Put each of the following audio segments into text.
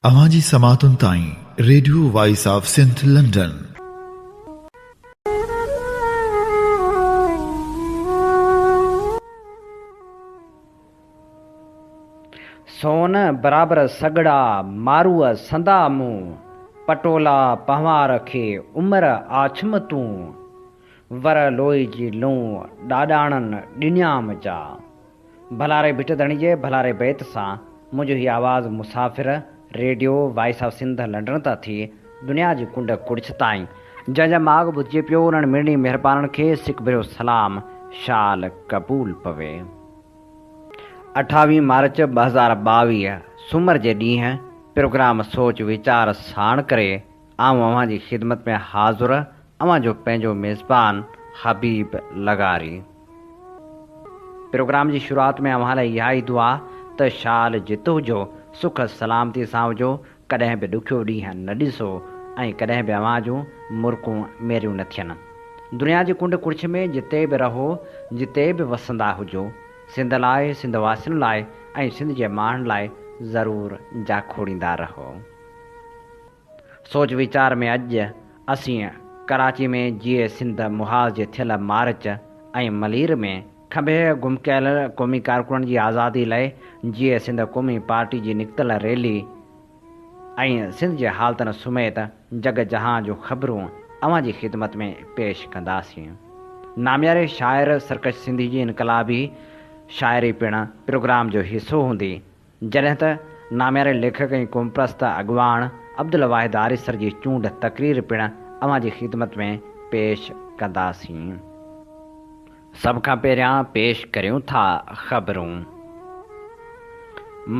اوهان جي سماعتن تائين radio voice of Sindh London. سون برابر سڳڙا، ماروء سندا مون، پٽولا پنهوار کي، عمر آڇم تون، ور لوئي جي لون، ڏاڏاڻن ڏنيام جا. ڀلاري ڀٽ ڌڻي جي ڀلاري بيت سان منهنجو هي آواز مسافر radio voice of Sindh London تان ٿي دنيا جي ڪنڊ ڪڙڇ تائين جنهن جا ماڳ ٻڌجي پيو انهن مڙني مهربانن کي سڪ ڀريو سلام شال قبول پوي. اٺاويهه مارچ 2022 سومر جي ڏينهن پروگرام سوچ ويچار ساڻ ڪري آئون اوهان جي خدمت ۾ حاضر اوهان جو پنهنجو ميزبان حبيب لغاري. پروگرام جي شروعات ۾ اوهان لاء اها ئي دعا ته شال جت هجو، سک سلامتي سان هجو، ڪڏهن به ڏکيو ڏينهن نه ڏسو ۽ ڪڏهن به اوهان جون مرڪون ميريون نه ٿين. دنيا جي ڪنڊ ڪڙڇ ۾ جتي به رهو، جتي به وسندا هجو، سنڌ لاء، سنڌ واسين لاء ۽ سنڌ جي ماڻهن لاء ضرور جاکوڙيندا رهو. سوچ ويچار ۾ اڄ اسين ڪراچي ۾ جيئي سنڌ محاذ جي ٿيل مارچ ۽ ملير ۾ کنڀي گم ڪيل قومي ڪارڪنن جي آزادي لئه جيئي سنڌ قومي پارٽي جي نڪتل ريلي ۽ سنڌ جي حالتن سميت جڳ جهان جون خبرون اوهان جي خدمت ۾ پيش ڪنداسين. نامياري شاعر سرڪش سنڌي جي انقلابي شاعري پڻ پروگرام جو حصو هوندي. جڏهن ته نامياري ليکڪ ۽ قومپرست اڳواڻ عبدالواحد آريسر جي چونڊ تقرير پڻ اوهان جي خدمت ۾ پيش ڪنداسين. سڀ کان پهريان پيش ڪريون ٿا خبرون.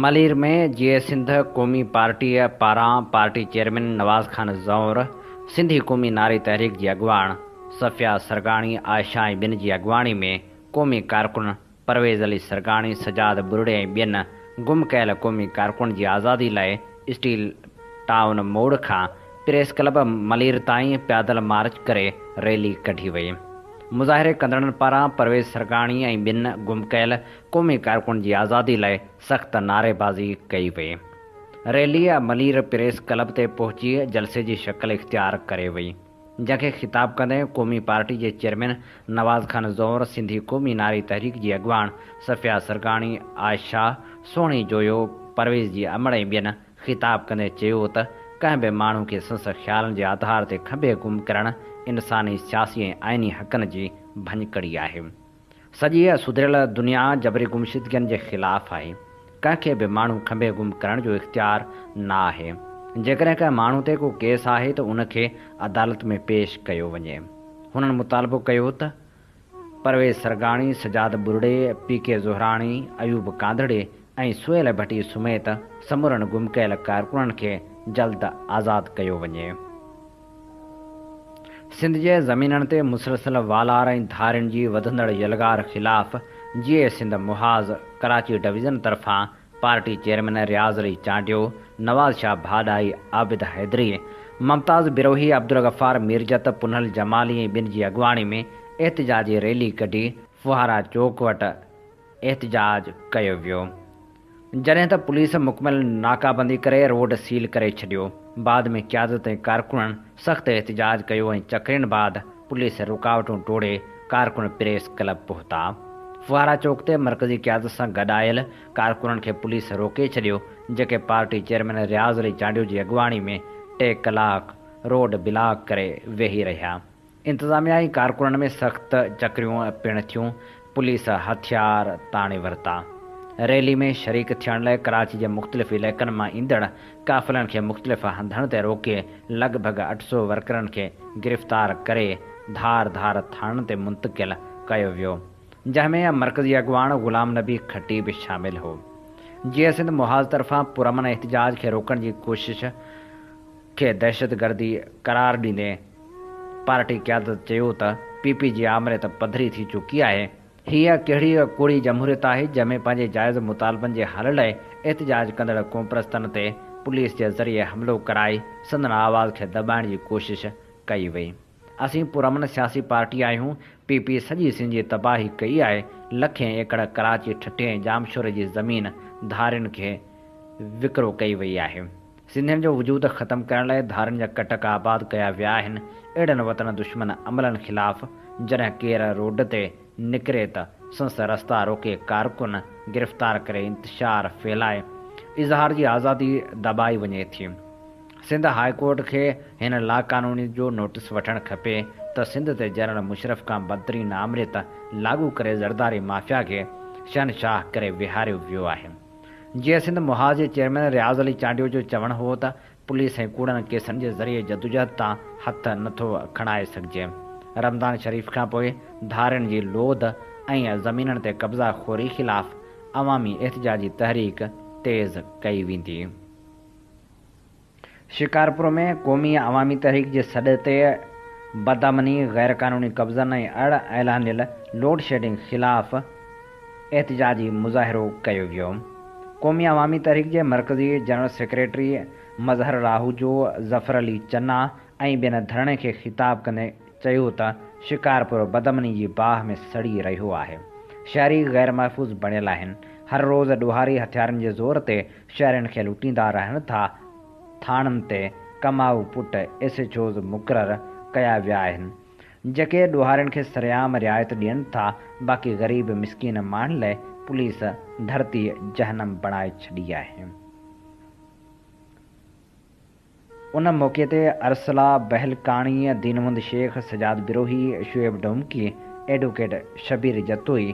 ملير ۾ جيئي سنڌ قومي پارٽيء پاران پارٽي چيئرمين نواز خان زئور، سنڌي قومي ناري تحريڪ جي اڳواڻ صفيه سرگاڻي، عائشه ۽ ٻين جي اڳواڻي ۾ قومي ڪارڪن پرويز علي سرگاڻي، سجاد ٻرڙي ۽ ٻين گم ڪيل قومي ڪارڪن جي آزادي لاء اسٽيل ٽائون موڙ کان پريس ڪلب ملير تائين پيادل مارچ ڪري ريلي ڪڍي وئي. مظاهري ڪندڙن پاران پرويز سرگاڻي ۽ ٻين گم ڪيل قومي ڪارڪن جي آزادي لاء سخت نعريبازي ڪئي وئي. ريلي ملير پريس ڪلب تي پهچي جلسي جي شڪل اختيار ڪري وئي. جنهن کي خطاب ڪندي قومي پارٽي جي چيئرمين نواز خان زئور، سنڌي قومي ناري تحريڪ جي اڳواڻ صفيه سرگاڻي، عائشه، سهڻي جويو، پرويز جي امڙ ۽ ٻين خطاب ڪندي چيو ته ڪنهن به ماڻهو کي سنس خيالن جي آڌار تي کنڀي گم ڪرڻ انساني، سياسي ۽ آئيني حقن جي ڀڃڪڙي آهي. سڄيء سڌريل دنيا جبري گمشدگين جي خلاف آهي. ڪنهن کي به ماڻهو کنڀي گم ڪرڻ جو اختيار نه آهي. جيڪڏهن ڪنهن ماڻهو تي ڪو ڪيس آهي ته ان کي عدالت ۾ پيش ڪيو وڃي. هنن مطالبو ڪيو ته پرويز سرگاڻي، سجاد ٻرڙي، پي ڪي زهراڻي، ايوب ڪانڌڙي ۽ سهيل ڀٽي سميت سمورن گم ڪيل ڪارڪنن کي جلد آزاد ڪيو وڃي. سنڌ جي زمينن تي مسلسل والار ۽ ڌارين جي وڌندڙ يلغار خلاف جيئي سنڌ محاذ ڪراچي ڊويزن طرفان پارٽي چيئرمين رياض علي چانڊيو، نواز شاهه ڀاڏائي، عابد حيدري، ممتاز بروهي، عبدالغفار ميرجت، پنهل جمالي ۽ ٻين جي اڳواڻي ۾ احتجاجي ريلي ڪڍي ڦوهارا چوڪ وٽ احتجاج ڪيو ويو. جڏهن ته پوليس مڪمل ناڪابندي ڪري روڊ سيل ڪري ڇڏيو، بعد ۾ قيادت ۽ ڪارڪنن سخت احتجاج ڪيو ۽ چڪرين بعد پوليس رڪاوٽون ٽوڙي ڪارڪن پريس ڪلب پهتا. ڦوهارا چوڪ تي مرڪزي قيادت سان گڏ آيل ڪارڪنن کي پوليس روڪي ڇڏيو، جيڪي پارٽي چيئرمين رياض علي چانڊيو جي اڳواڻي ۾ ٽي ڪلاڪ روڊ بلاڪ ڪري ويهي رهيا. انتظاميا ۽ ڪارڪنن ۾ سخت چڪريون پڻ ٿيون، پوليس هٿيار تاڻي ورتا. ريلي ۾ شريڪ ٿيڻ لاء ڪراچي جي مختلف علائقن مان ايندڙ قافلن کي مختلف هنڌن تي روڪي لڳ ڀڳ 800 ورڪرن کي گرفتار ڪري ڌار ڌار ٿاڻن تي منتقل ڪيو ويو، جنهن ۾ مرڪزي اڳواڻ غلام نبي کٽي به شامل هو. جيئي سنڌ محاذ طرفان پرامن احتجاج کي روڪڻ جي ڪوشش کي دهشتگردي قرار ڏيندي پارٽي قيادت چيو ته پي پي جي آمريت پڌري ٿي چڪي آهي، هيء ڪهڙي ڪوڙي جمهوريت آهي جنهن ۾ پنهنجي جائز مطالبن جي حل لاء احتجاج ڪندڙ قومپرستن تي پوليس جي ذريعي حملو ڪرائي سندن آواز کي دٻائڻ جي ڪوشش ڪئي وئي. اسين پرامن سياسي پارٽي آهيون، پي پي سڄي سنڌ جي تباهي ڪئي آهي، لکين ايڪڙ ڪراچي، ٺٽي ۽ ڄامشوري جي زمين ڌارين کي وڪرو ڪئي وئي آهي. سنڌين جو وجود ختم ڪرڻ لاء ڌارين جا ڪٽڪ آباد ڪيا ويا آهن، اهڙن وطن دشمن عملن خلاف جڏهن ڪير روڊ تي نڪري ته سنس رستا روڪي ڪارڪن گرفتار ڪري انتشار ڦهلائي اظهار جي آزادي دٻائي وڃي ٿي. سنڌ هاء ڪورٽ کي هن لاقانونيت جو نوٽيس وٺڻ کپي ته سنڌ تي جنرل مشرف کان بدترين آمريت لاڳو ڪري زرداري مافيا کي شهنشاهه ڪري ويهاريو ويو آهي. جيئي سنڌ محاذ جي چيئرمين رياض علي چانڊيو جو چوڻ هو ته پوليس ۽ ڪوڙن ڪيسن جي ذريعي جدوجهد تان هٿ نه ٿو کڻائي سگهجي. رمضان شريف کانپوء ڌارين جي لوڌ ۽ زمينن تي قبضا خوري خلاف عوامي احتجاجي تحريڪ تيز ڪئي ويندي. شڪارپور ۾ قومي عوامي تحريڪ جي سڏ تي بدامني، غيرقانوني قبضن ۽ اڻ اعلانيل لوڊشيڊنگ خلاف احتجاجي مظاهرو ڪيو ويو. قومي عوامي تحريڪ جي مرڪزي جنرل سيڪريٽري مظهر راهوجو، ظفر علي چنا ۽ ٻين ڌرڻي کي خطاب ڪندي چيو ته شڪارپور بدامني جي باهه ۾ سڙي رهيو آهي، شهري غير محفوظ بڻيل آهن، هر روز ڏوهاري هٿيارن جي زور تي شهرين کي لٽيندا رهن ٿا، ٿاڻن تي ڪمائو پٽ ايس ايڇ اوز مقرر ڪيا ويا آهن، جيڪي ڏوهارين کي سرعام رعايت ڏين ٿا، باقي غريب مسڪين ماڻهن لئه پوليس ڌرتي جهنم بڻائي ڇڏي آهي. ان موقعي تي ارسلا بهلڪاڻي، دين محمد شيخ، سجاد بروهي، شعيب ڊومڪي، ايڊووڪيٽ شبير جتوئي،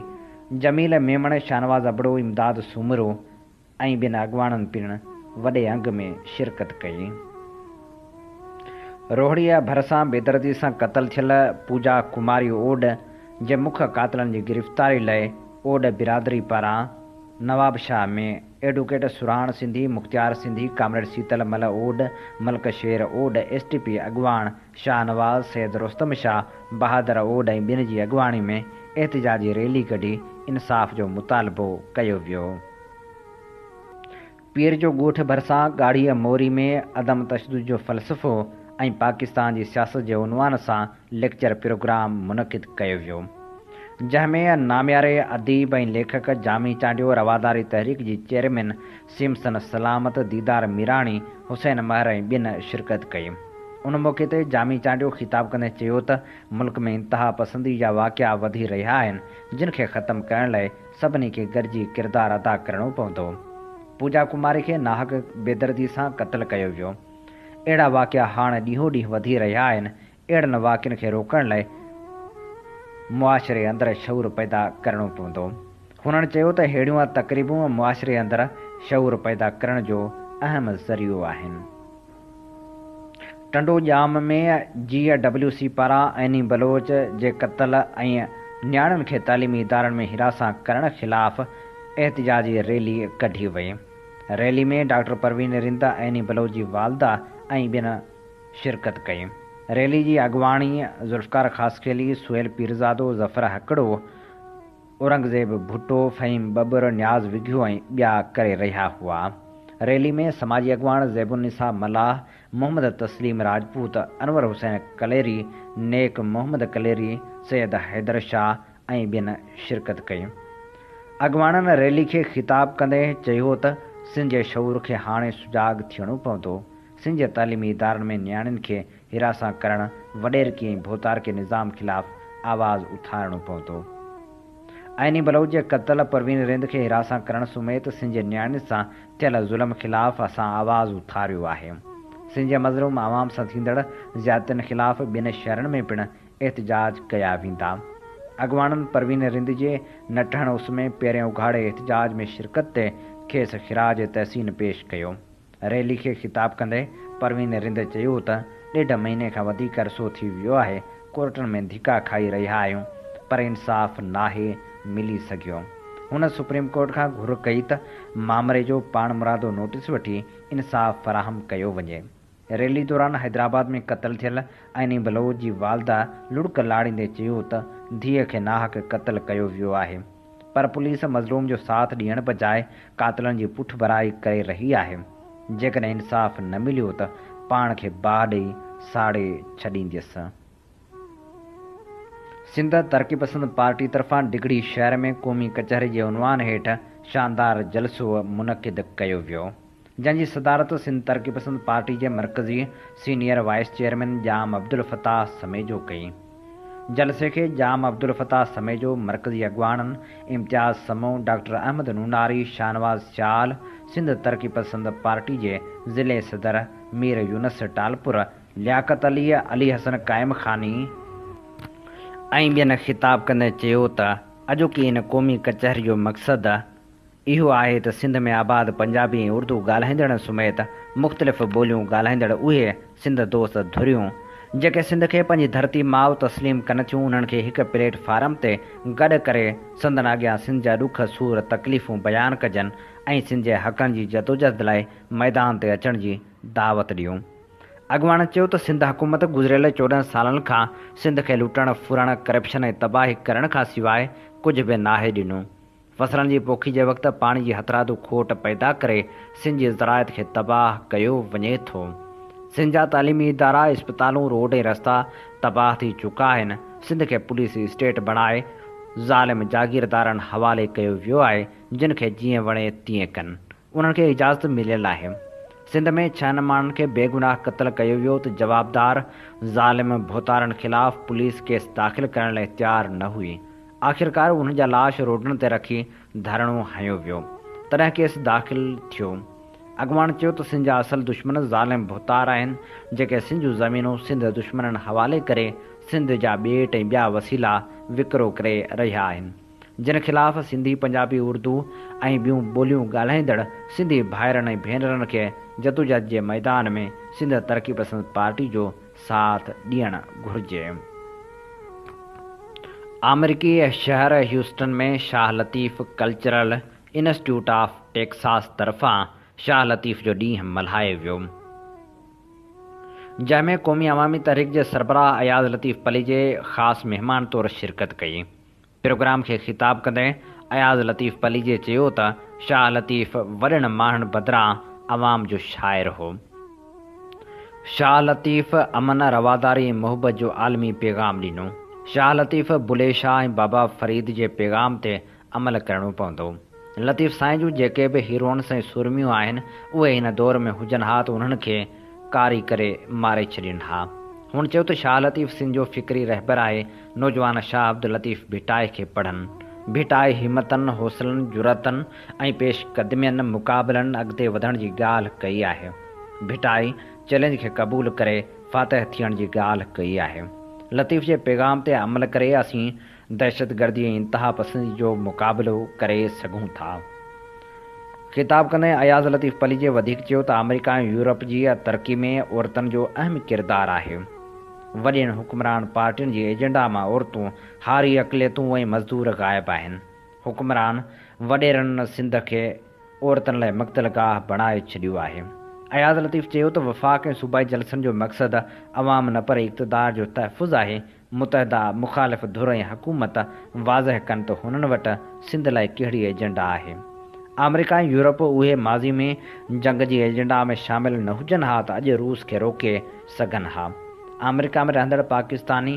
جميل ميمڻ، شاهنواز ابڙو، امداد سومرو ۽ ٻين اڳواڻن پڻ وڏي انگ ۾ شرڪت ڪئي. روهڙيء ڀرسان بيدردي سان قتل ٿيل پوجا ڪماري اوڏ جي مک قاتلن جي گرفتاري لئه اوڏ برادري پاران نوابشاهه ۾ ايڊووڪيٽ سرهاڻ سنڌي، مختيار سنڌي، ڪامريڊ سيتل مل اوڏ، ملڪ شير اوڏ، ايس ٽي پي اڳواڻ شاهنواز، سيد رستم شاهه، بهادر اوڏ ۽ ٻين جي اڳواڻي ۾ احتجاجي ريلي ڪڍي انصاف جو مطالبو ڪيو ويو. پير جو ڳوٺ ڀرسان ڳاڙهيء موري ۾ عدم تشدد جو فلسفو ۽ پاڪستان جي سياست جي عنوان سان ليڪچر پروگرام منعقد ڪيو ويو. جنهن ۾ نامياري اديب ۽ ليکڪ جامي چانڊيو، رواداري تحريڪ جي چيئرمين سيمسن سلامت، ديدار ميراڻي، حسين مهر ۽ ٻين شرڪت ڪئي. ان موقعي تي جامي چانڊيو خطاب ڪندي چيو ته ملڪ ۾ انتها پسندي جا واقعا وڌي رهيا آهن، جن کي ختم ڪرڻ لاء سڀني کي گڏجي ڪردار ادا ڪرڻو پوندو. پوجا ڪماري کي ناحق بيدردي سان قتل ڪيو ويو. اهڙا واقعا هاڻ ڏينهون ڏينهن وڌي رهيا آهن، اهڙن واقعن کي روڪڻ لاء معاشري اندر شعور پيدا ڪرڻو پوندو. هنن چيو ته ههڙيون تقريبون معاشري اندر شعور پيدا ڪرڻ جو اهم ذريعو آهن. ٽنڊو ڄام ۾ جي ڊبليو سي پاران عيني بلوچ جي قتل ۽ نياڻين کي تعليمي ادارن ۾ هراسان ڪرڻ خلاف احتجاجي ريلي ڪڍي وئي. ريلي ۾ ڊاڪٽر پروين رند، عيني بلوچ جي والده ۽ ٻين شرڪت ڪئي. ريلي جي اڳواڻي ذوالفقار خاصخيلي، سهيل پيرزادو، ظفر هڪڙو، اورنگزيب ڀٽو، فهيم ٻٻر، نياز وگهيو ۽ ٻيا ڪري رهيا هئا. ريلي ۾ سماجي اڳواڻ زيب النساء ملاح، محمد تسليم راجپوت، انور حسين ڪليري، نيڪ محمد ڪليري، سيد حيدر شاهه ۽ ٻين شرڪت ڪئي. اڳواڻن ريلي کي خطاب ڪندي چيو ته سنڌ جي شعور کي هاڻي سجاڳ ٿيڻو پوندو. سنڌ جي تعليمي ادارن ۾ نياڻين کي هراسان ڪرڻ، وڏيرڪي ۽ ڀوتارڪي نظام خلاف آواز اٿارڻو پوندو. عيني بلوچ جي قتل، پروين رند کي هراسان ڪرڻ سميت سنڌ جي نياڻين سان ٿيل ظلم خلاف اسان آواز اٿاريو آهي. سنڌ جي مظلوم عوام سان ٿيندڙ زيادتين خلاف ٻين شهرن ۾ پڻ احتجاج ڪيا ويندا. اڳواڻن پروين رند جي نٽهڻ اس ۾ پيرين اگهاڙي احتجاج ۾ شرڪت تي کيس خراج تحسين پيش ڪيو. ريلي کي خطاب ڪندي پروين رند چيو ته ڏيڍ مهيني کان وڌيڪ عرصو ٿي ويو آهي ڪورٽن ۾ ڌڪا کائي رهيا آهيون پر انصاف ناهي ملي سگهيو. هن سپريم ڪورٽ کان گهر ڪئي ته مامري جو پاڻمرادو نوٽيس وٺي انصاف فراهم ڪيو وڃي. ريلي دوران حيدرآباد ۾ قتل ٿيل عيني بلوچ جي والده لڙڪ لاڙيندي چيو ته ڌيء کي ناحق قتل ڪيو ويو آهي. پر پوليس مظلوم جو ساٿ ڏيڻ بجاء قاتلن جي پٺڀرائي ڪري رهي آهي، جيڪڏهن انصاف نه مليو ته پاڻ کي باهه ڏئي ساڙي ڇڏينديس. سنڌ ترقي پسند پارٽي طرفان ڊگهڙي شهر ۾ قومي ڪچهري جي عنوان هيٺ شاندار جلسو منعقد ڪيو ويو. جنهن جي صدارت سنڌ ترقي پسند پارٽي جي مرڪزي senior vice chairman Jam Abdul Fattah Samejo ڪئي. جلسي کي ڄام عبدالفتاح سميجو، مرڪزي اڳواڻن امتياز سمون، ڊاڪٽر احمد نوناري، شاهنواز سيال، سنڌ ترقي پسند پارٽي جي ضلعي صدر مير يونس ٽالپر، لياقت علي، علي حسن قائم خاني ۽ ٻين خطاب ڪندي چيو ته اڄوڪي هن قومي ڪچهري جو مقصد اهو آهي ته سنڌ ۾ آباد پنجابي ۽ اردو ڳالهائيندڙن سميت مختلف ٻوليون ڳالهائيندڙ اهي سنڌ دوست ڌريون جيڪي سنڌ کي پنهنجي ڌرتي ماء تسليم ڪن ٿيون انهن کي هڪ پليٽ فارم تي گڏ ڪري سندن اڳيان سنڌ جا ڏک سور تڪليفون بيان ڪجن ۽ سنڌ جي حقن جي جدوجهد لاء ميدان تي اچڻ جي دعوت ڏيون. اڳواڻن چيو ته سنڌ حڪومت گذريل 14 سالن کان سنڌ کي لٽڻ، ڦرڻ، ڪرپشن ۽ تباهي ڪرڻ کان سواء ڪجهه به ناهي ڏنو. فصلن جي پوکي جي وقت پاڻي جي هٿرادو کوٽ پيدا ڪري سنڌ جي زراعت کي تباهه ڪيو وڃي ٿو. سنڌ جا تعليمي ادارا، اسپتالون، روڊ ۽ رستا تباهه ٿي چڪا آهن. سنڌ کي پوليس اسٽيٽ بڻائي ظالم جاگيردارن حوالي ڪيو ويو آهي، جن کي جيئن وڻي تيئن ڪن. انهن کي اجازت مليل آهي. سنڌ ۾ ڇهن ماڻهن کي بيگناهه قتل ڪيو ويو ته جوابدار ظالم ڀوتارن خلاف پوليس ڪيس داخل ڪرڻ لاء تيار نه هئي. آخرڪار انهن جا لاش روڊن تي رکي ڌرڻو هنيو ويو. تڏهن ڪيس داخل ٿيو. اڳواڻ چيو ته سنڌ جا اصل دشمن ظالم ڀوتار آهن، جيڪي سنڌ جون زمينون سنڌ دشمنن حوالي ڪري سنڌ جا ٻيٽ ۽ ٻيا وسيلا وڪرو ڪري رهيا آهن. جن خلاف سنڌي، پنجابي، اردو ۽ ٻيون ٻوليون ڳالهائيندڙ سنڌي ڀائرن ۽ ڀينرن کي جدوجهد جي ميدان ۾ سنڌ ترقي پسند پارٽي جو ساٿ ڏيڻ گهرجي. آمريڪي شهر Houston ۾ Shah Latif cultural institute of Texas طرفان شاهه لطيف جو ڏينهن ملهايو ويو، جنهن ۾ قومي عوامي تحريڪ جي سربراهه اياز لطيف پليجي خاص مهمان طور شرڪت ڪئي. پروگرام کي خطاب ڪندي اياز لطيف پليجي چيو ته شاهه لطيف وڏن ماڻهن بدران عوام جو شاعر هو. شاهه لطيف امن، رواداري ۽ محبت جو عالمي پيغام ڏنو. شاهه لطيف، بلي شاهه ۽ بابا فريد جي پيغام تي عمل ڪرڻو پوندو. لطيف سائين جون جيڪي به هيروئنس ۽ سورميون آهن، اهي هن دور ۾ هجن ها ته انهن کي ڪاري ڪري ماري ڇڏين ها. هن چيو ته شاهه لطيف سنڌ جو فڪري رهبر آهي، نوجوان شاهه عبداللطيف ڀٽائي کي پڙهن. ڀٽائي همتن، حوصلن، جرئتن ۽ پيش قدمين، مقابلن، اڳتي وڌڻ جي ڳالهه ڪئي آهي. ڀٽائي چئلينج کي قبول ڪري فاتح ٿيڻ جي ڳالهه ڪئي آهي. لطيف جي پيغام تي عمل ڪري اسين دهشتگردي ۽ انتهاپسندي جو مقابلو ڪري سگهون ٿا. خطاب ڪندي اياز لطيف پليجي وڌيڪ چيو ته آمريڪا ۽ يورپ جي ترقي ۾ عورتن جو اهم ڪردار آهي. وڏين حڪمران پارٽين جي ايجنڊا مان عورتون، هاري، اقليتون ۽ مزدور غائب آهن. حڪمران وڏيرن سنڌ کي عورتن لاء مقتل گاهه بڻائي ڇڏيو آهي. اياز لطيف چيو ته وفاق ۽ صوبائي جلسن جو مقصد عوام نه پر اقتدار جو تحفظ آهي، متحده مخالف ڌر ۽ حڪومت واضح ڪن ته هنن وٽ سنڌ لاء ڪهڙي ايجنڊا آهي. آمريڪا ۽ يورپ اهي ماضي ۾ جنگ جي ايجنڊا ۾ شامل نه هجن ها ته اڄ روس کي روڪي سگهن ها. آمريڪا ۾ رهندڙ پاڪستاني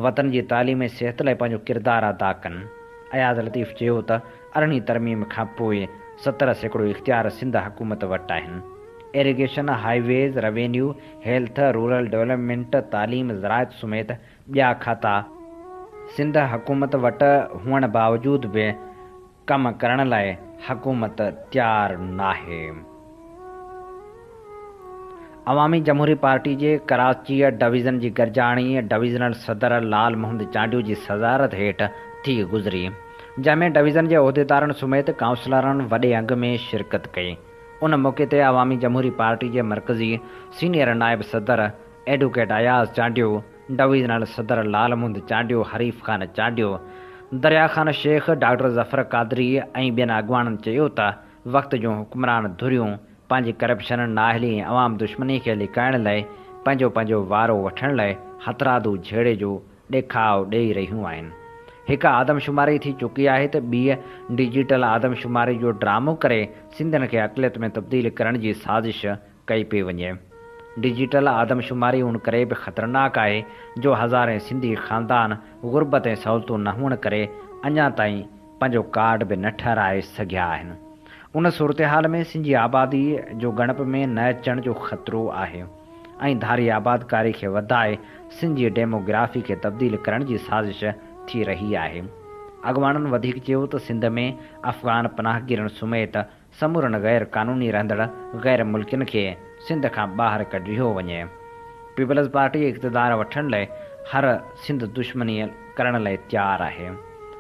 وطن جي تعليم ۽ صحت لاء پنهنجو ڪردار ادا ڪن. اياز لطيف چيو ته ارڙهين ترميم کان پوء 70% اختيار سنڌ حڪومت وٽ آهن. Irrigation, highways, revenue, health, rural development, تعليم، زراعت سميت ٻيا کاتا سنڌ حڪومت وٽ هئڻ باوجود به ڪم ڪرڻ لاء حڪومت تيار ناهي. عوامي جمهوري پارٽي جي ڪراچيء ڊويزن جي گڏجاڻي ڊويزنل صدر لال محمد چانڊيو جي صدارت هيٺ ٿي گذري، جنهن ۾ ڊويزن جي عهديدارن سميت ڪائونسلرن وڏي انگ ۾ شرڪت ڪئي. ان موقعي تي عوامي جمهوري پارٽي جي مرڪزي سينيئر نائب صدر ايڊوڪيٽ اياز چانڊيو، ڊويزنل صدر لال محمد چانڊيو، حريف خان چانڊيو، دريا خان شيخ، ڊاڪٽر ظفر قادري ۽ ٻين اڳواڻن چيو ته وقت جون حڪمران ڌريون پنهنجي ڪرپشن، نااهلي ۽ عوام دشمني کي لڪائڻ لئه پنهنجو پنهنجو وارو وٺڻ لئه هٿرادو جهيڙي جو ڏيکاء ڏيئي رهيون آهن. هڪ آدمشماري ٿي چڪي آهي ته ٻيء ڊجيٽل آدمشماري جو ڊرامو ڪري سنڌين کي اقليت ۾ تبديل ڪرڻ جي سازش ڪئي پئي وڃي. ڊجيٽل آدمشماري ان ڪري به خطرناڪ آهي جو هزارين سنڌي خاندان غربت ۽ سهولتون نه هئڻ ڪري اڃا تائين پنهنجو ڪارڊ به نه ٺهرائي سگهيا آهن. ان صورتحال ۾ سنڌ جي آبادي جو ڳڻپ ۾ نه اچڻ جو خطرو آهي ۽ ڌاري آبادڪاري کي وڌائي سنڌ جي ڊيموگرافي کي تبديل ڪرڻ جي سازش ٿي رهي آهي. اڳواڻن وڌيڪ چيو ته سنڌ ۾ افغان پناهگيرن سميت سمورن غير قانوني رهندڙ غير ملڪين کي سنڌ کان ٻاهر ڪڍيو وڃي. پيپلز پارٽي اقتدار وٺڻ لئه هر سنڌ دشمني ڪرڻ لئه تيار آهي.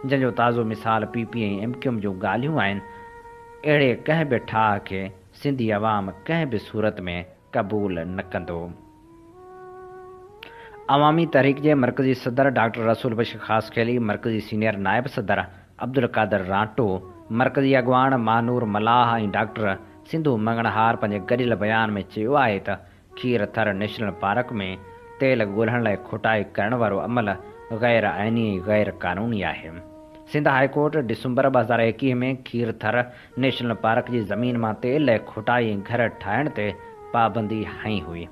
جنهن جو تازو مثال P P ۽ M Q M جون ڳالهيون آهن. اهڙي ڪنهن به ٺاهه کي سنڌي عوام ڪنهن به صورت ۾ قبول نه ڪندو. عوامي تحريڪ جي مرڪزي صدر ڊاڪٽر رسول بخش خاصخيلي، مرڪزي سينيئر نائب صدر عبدالقادر رانٽو، مرڪزي اڳواڻ ماهنور ملاح ۽ ڊاڪٽر سنڌو مڱڻهار پنهنجي گڏيل بيان ۾ چيو آهي ته کير ٿر نيشنل پارڪ ۾ تيل ڳولڻ لاء کوٽائي ڪرڻ وارو عمل غير آئيني ۽ غير قانوني آهي. سنڌ هاء ڪورٽ ڊسمبر 2021 ۾ کير ٿر نيشنل پارڪ جي زمين مان تيل لاء کوٽائي ۽ گهر ٺاهڻ تي پابندي هنئي هئي.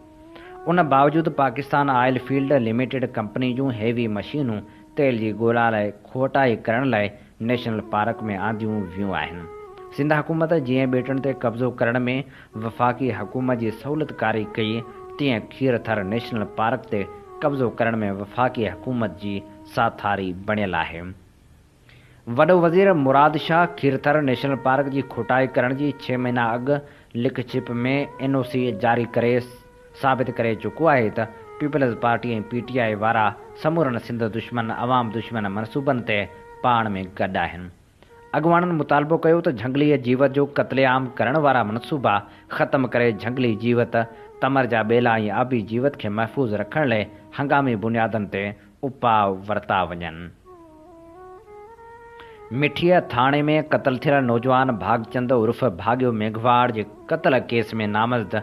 ان باوجود Pakistan oil field limited company جون هيوي مشينون تيل جي ڳولا لاء کوٽائي ڪرڻ لاء نيشنل پارڪ ۾ آنديون ويون آهن. سنڌ حڪومت جيئن ٻيٽن تي قبضو ڪرڻ ۾ وفاقي حڪومت جي سهولتڪاري ڪئي تيئن کير ٿر نيشنل پارڪ تي قبضو ڪرڻ ۾ وفاقي حڪومت جي ساٿاري بڻيل آهي. وڏو وزير مراد شاهه کيرٿر نيشنل پارڪ جي کوٽائي ڪرڻ جي ڇهه مهينا اڳ لڪ ڇپ ۾ اين او سي جاري ڪري ثابت ڪري چڪو آهي ته پيپلز پارٽي ۽ پي ٽي آء وارا سمورن سنڌ دشمن عوام دشمن منصوبن تي پاڻ ۾ گڏ آهن. اڳواڻن مطالبو ڪيو ته جهنگلي جيوت جو قتل عام ڪرڻ وارا منصوبا ختم ڪري جهنگلي جيوت، تمر جا ٻيلا ۽ آبي جيوت کي محفوظ رکڻ لئه هنگامي بنيادن تي اپاء ورتا وڃن. مٺيء ٿاڻي ۾ قتل ٿيل نوجوان ڀاڳچند عرف ڀاڳيو ميگهواڙ جي قتل ڪيس ۾ نامزد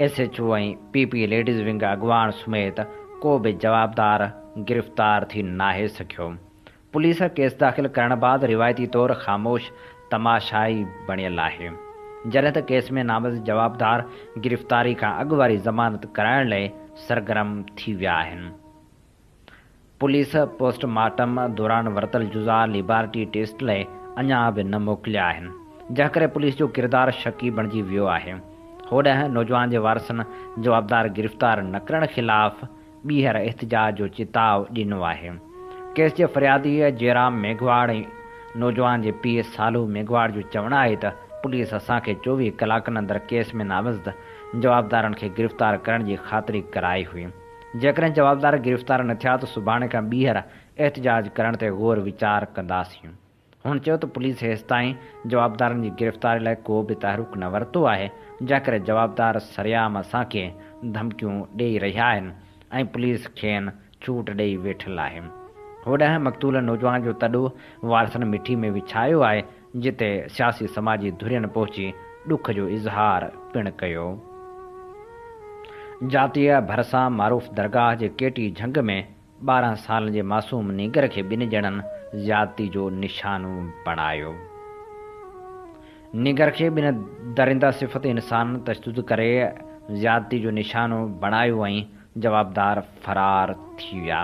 S H O ۽ P P ladies wing اڳواڻ سميت ڪو به جوابدار گرفتار ٿي ناهي سگهيو. پوليس ڪيس داخل ڪرڻ بعد روايتي طور خاموش تماشائي بڻيل آهي. جڏهن ته ڪيس ۾ نامزد جوابدار گرفتاري کان اڳ واري ضمانت ڪرائڻ لئه سرگرم ٿي ويا آهن. پوليس پوسٽ مارٽم دوران ورتل جزا ليبارٽري ٽيسٽ لئه اڃا به نه موڪليا آهن، جنهن ڪري پوليس جو ڪردار شڪي بڻجي ويو آهي. هوڏانهن نوجوان جي وارثن جوابدار گرفتار نه ڪرڻ خلاف ٻيهر احتجاج جو چتاء ڏنو آهي. ڪيس جي فريادي جيرام ميگهواڙ ۽ نوجوان جي پيء صالح ميگهواڙ جو چوڻ آهي ته پوليس اسان کي 24 ڪلاڪن اندر ڪيس ۾ نامزد جوابدارن کي گرفتار ڪرڻ جي خاطري ڪرائي هئي. جيڪڏهن جوابدار گرفتار نه ٿيا ته سڀاڻي کان ٻيهر احتجاج ڪرڻ تي غور ويچار ڪنداسين. هن چيو ته پوليس هيستائين جوابدارن جي گرفتاري لاء ڪو به تحرڪ نه ورتو آهي، جنهن ڪري جوابدار سرعام اسان کي ڌمڪيون ڏئي رهيا آهن ۽ پوليس کين ڇوٽ ڏئي ويٺل آهي. هوڏانهن مقتول نوجوان جو تڏو وارثن مٺي ۾ وڇايو آهي، جتي سياسي سماجي ڌرين پهچي ڏک جو اظهار پڻ ڪيو. جاتيء ڀرسان معروف درگاهه جي ڪيٽي جهنگ ۾ 12 سالن جي معصوم نينگر کي ٻن ڄڻن زيادتي جو نشانو بڻايو. نينگر کي ٻن درنده صفت انسانن تشدد ڪري زيادتي جو نشانو بڻايو ۽ جوابدار فرار ٿي ويا.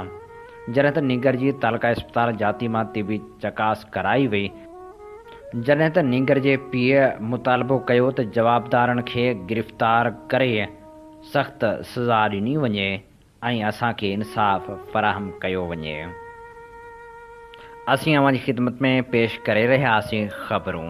جڏهن ته نينگر جي تعلقه اسپتال جاتي مان طبي چڪاس ڪرائي وئي. جڏهن ته نينگر جي پيء مطالبو ڪيو ته جوابدارن کي گرفتار ڪري سخت سزا ڏني وڃي ۽ اسان کي انصاف فراهم ڪيو وڃي. اسين اوهان جي خدمت ۾ پيش ڪري رهيا هئاسين خبرون.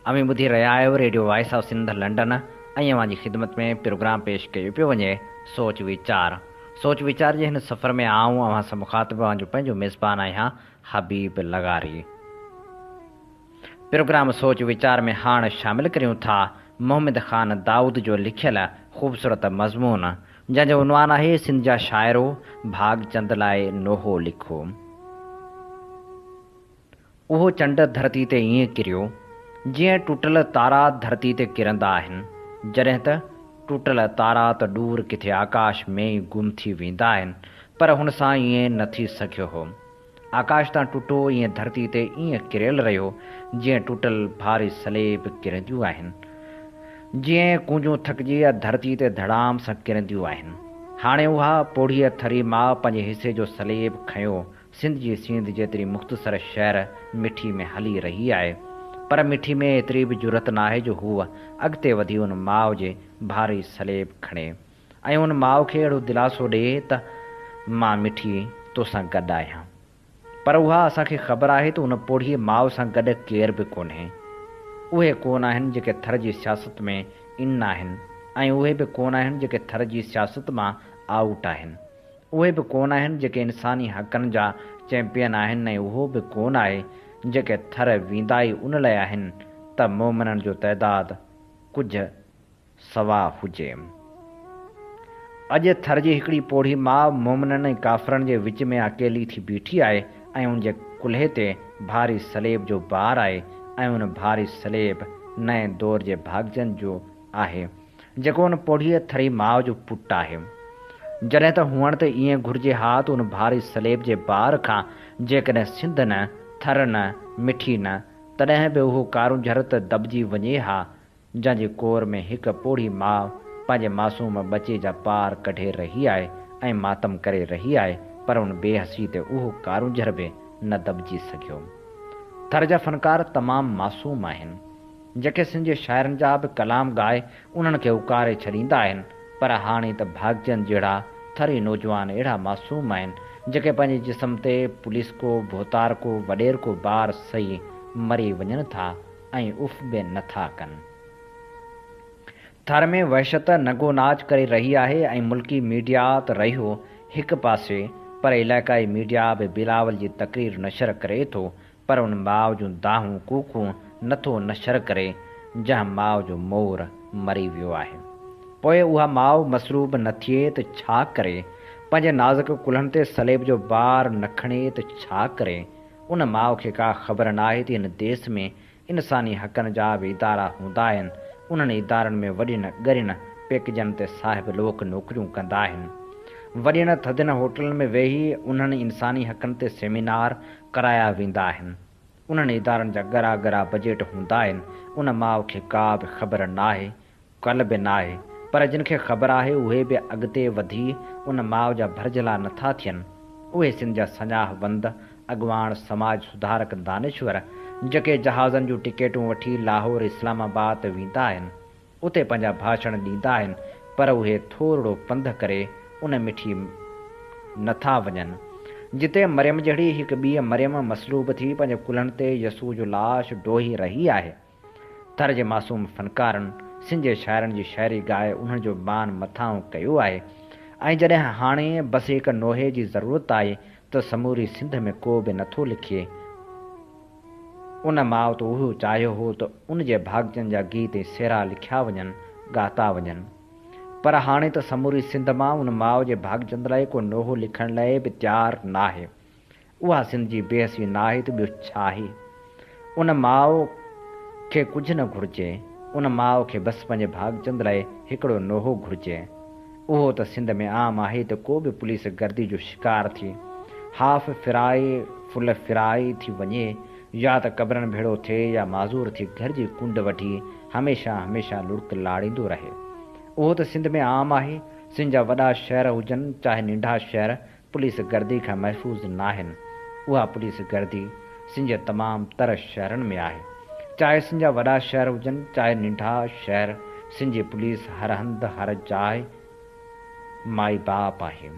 اوهين ٻڌي رهيا آهيو radio voice of Sindh London ۽ اوهان جي خدمت ۾ پروگرام پيش ڪيو پيو وڃي سوچ ويچار. سوچ ويچار جي هن سفر ۾ آئون اوهان سان مخاطب اوهان جو پنهنجو ميزبان آهيان حبيب لغاري. پروگرام سوچ ويچار ۾ هاڻ شامل ڪريون ٿا محمد خان دائود جو لکيل خوبصورت مضمون جنهن جو عنوان آهي سنڌ جا شاعرو ڀاڳ چند لاء نوحو لکو. اهو چنڊ ڌرتي تي ائين ڪريو، جيئن ٽٽل تارا ڌرتي تي ڪرندا آهن. جڏهن ته ٽٽل تارا ته ڏور ڪٿي آڪاش ۾ ئي گم ٿي ويندا آهن، پر هن سان ائين نه ٿي سگهيو هو. آڪاش تان ٽٽو ائين ڌرتي تي ائين ڪريل رهيو، جيئن ٽٽل ڀاري سليب ڪرنديون آهن. جيئن ڪونجون ٿڪجي ڌرتي تي ڌڙام سان ڪرنديون آهن. هاڻي اها پوڙهيء ٿري ماء پنهنجي حصي جو سليب کنيو سنڌ جي سينڌ جيتري مختصر شهر مٺي ۾ هلي رهي آهي. پر مٺي ۾ ايتري به جرئت ناهي جو هوء اڳتي وڌي ان ماء جي ڀاري سليب کڻي ۽ ان ماء کي اهڙو دلاسو ڏئي ته مان مٺي توسان گڏ آهيان. پر اها اسان کي خبر آهي ته ان پوڙهي ماء سان گڏ ڪير به ڪونهي. اهي ڪونه آهن جيڪي ٿر جي سياست ۾ ان آهن ۽ اهي به ڪونه آهن جيڪي ٿر جي سياست مان آئوٽ آهن. اهي به ڪونه آهن جيڪي انساني حقن جا چئمپين آهن ۽ اهو به ڪونه آهي جيڪي ٿر ويندا ئي ان لاء آهن ته مومنن جو تعداد ڪجهه سوا هجي. اڄ ٿر جي هڪڙي پوڙهي ماء مومنن ۽ ڪافرن جي وچ ۾ اڪيلي ٿي بيٺي آهي ۽ ان جي ڪلهي تي ڀاري صليب جو بار آهي ۽ ان ڀاري صليب نئين دور جي ڀاڳجن جو آهي، جيڪو ان پوڙهيء ٿري ماء جو پٽ آهي. جڏهن ته هئڻ ته ائين گهرجي ها ته ان ڀاري سليب جي بار کان جيڪڏهن سنڌ نه، ٿر نه، مٺي نه، تڏهن به اهو ڪارونجهر ته دٻجي وڃي ها، جنهن جي ڪور ۾ هڪ پوڙهي ماء پنهنجي معصوم ٻچي جا پار ڪڍي رهي آهي ۽ ماتم ڪري رهي آهي، پر ان بي حسي تي اهو ڪارونجهر به نه دٻجي سگهيو. ٿر جا فنڪار تمام معصوم آهن. جيڪي سنڌ جي شاعرن جا به ڪلام ڳائي انهن کي اڪاري ڇڏيندا آهن پر هاڻي ته ڀاڳچند جهڙا ٿري نوجوان اهڙا معصوم آهن جيڪي پنهنجي جسم تي پوليسڪو، ڀوتارڪو، وڏيرڪو بار سهي مري وڃن ٿا ۽ اف به نه ٿا ڪن. ٿر ۾ وحشت ننگو ناچ ڪري رهي آهي ۽ ملڪي ميڊيا ته رهيو هڪ پاسي پر علائقائي ميڊيا به بلاول جي تقرير نشر ڪري ٿو پر ان ماء جون دانهون ڪوڪون نه ٿو نشر ڪري، جنهن ماء جو مور مري ويو آهي. پوء اها ماء مصلوب نه ٿئي ته ڇا ڪري؟ پنهنجي نازڪ ڪلهن تي صليب جو بار نه کڻي ته ڇا ڪري؟ ان ماء کي ڪا خبر ناهي ته هن ديس ۾ انساني حقن جا به ادارا هوندا آهن، انهن ادارن ۾ وڏين ڳرين پيڪجن تي صاحب لوڪ نوڪريون ڪندا آهن. وڏين ٿڌين هوٽلن ۾ ويهي انهن انساني حقن تي سيمينار ڪرايا ويندا آهن. انهن ادارن جا ڳرا ڳرا بجيٽ هوندا آهن. ان ماء کي ڪا به خبر ناهي، ڪل به ناهي. پر جن کي خبر آهي اهي به اڳتي وڌي ان ماء جا ڀرجهلا نٿا ٿين. اهي سنڌ جا سڃاهه وند، اڳواڻ، سماج سڌارڪ دانشور جيڪي جهازن جون ٽڪيٽون وٺي لاهور اسلام آباد ته ويندا آهن. اتي پنهنجا ڀاشڻ ڏيندا آهن پر اهي ٿورڙو پنڌ ڪري ان مٺي نه ٿا وڃن جتي مريم جهڙي هڪ ٻيء مريم مصلوب ٿي پنهنجي ڪلهن تي يسوع جو لاش ڊوهي رهي آهي. ٿر جي معصوم فنڪارن سنڌ جي شاعرن جي شاعري ڳائي انهن جو مان مٿانهون ڪيو آهي ۽ جڏهن هاڻي بس هڪ نوحي جي ضرورت آهي ته سموري سنڌ ۾ ڪو به نه ٿو لکي. ان ماء ته اهو چاهيو هو ته ان جي ڀاڳچن جا گيت ۽ سهرا لکيا وڃن، ڳاتا وڃن. پر هاڻي ته سموري سنڌ مان ان ماء جي ڀاڳچند لاء ڪو نوحو لکڻ لاء به تيار ناهي. اها سنڌ جي بيحسي ناهي ته ٻيو ڇاهي؟ ان ماء کي ڪجهه نه گهرجي. ان ماء کي بس پنهنجي ڀاڳچند لاء هڪڙو نوحو گهرجي. اهو ته سنڌ ۾ عام آهي ته ڪو به پوليس گردي جو شڪار ٿي هاف فرائي فل فرائي ٿي وڃي يا ته قبرن ڀيڙو ٿئي يا معذور ٿي گهر جي ڪنڊ وڍي هميشه هميشه لڙڪ لاڙيندو رهي. اهو ته سنڌ ۾ عام آهي. سنڌ جا وڏا شهر هجن چاهي ننڍا شهر پوليس گردي کان محفوظ ناهن. اها پوليس گردي سنڌ جي تمام تر شهرن ۾ آهي. چاهي سنڌ جا وڏا شهر هجن چاهي ننڍا شهر سنڌ جي پوليس هر هنڌ هر جاء مائي باپ آهي.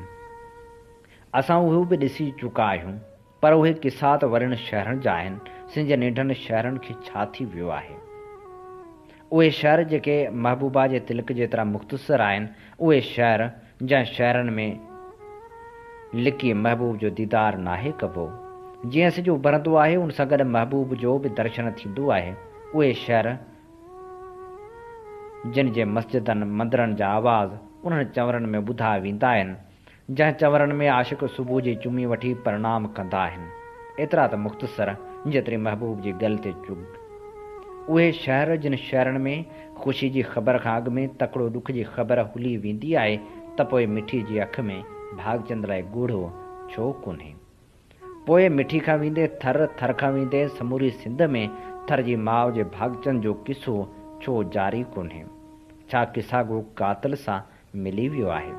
اسان اهو به ڏسي چڪا آهيون. پر اهي قصا ته وڏن شهرن جا آهن، سنڌ جي ننڍن شهرن کي ڇا ٿي ويو آهي؟ اهي شهر جيڪي محبوبا جي تلڪ جيترا مختصر آهن، اهي شهر جنهن شهرن ۾ لڪي محبوب جو ديدار ناهي ڪبو. جيئن سج اڀرندو آهي، ان سان گڏ محبوب جو به درشن ٿيندو آهي. اهي شهر جن جي مسجدن، مندرن جا آواز انهن چنورن ۾ ٻڌا ويندا آهن، جنهن چنورن ۾ عاشق صبح جي چمي وٺي پرڻام ڪندا آهن. ايترا ته مختصر، جيتري محبوب جي ڳل تي چڳ. اهي شهر جن شهرن ۾ خوشي جي خبر کان اڳ ۾ تڪڙو ڏک جي خبر هلي ويندي آهي ته پوء مٺي جي اک ۾ ڀاڳچند لاء ڳوڙهو ڇو ڪونهي؟ پوء مٺي کان ويندي ٿر، ٿر کان ويندي سموري سنڌ ۾ ٿر جي ماء جي ڀاڳچند جو قصو ڇو جاري ڪونهي؟ ڇا قصا گو قاتل سان ملي ويو آهي؟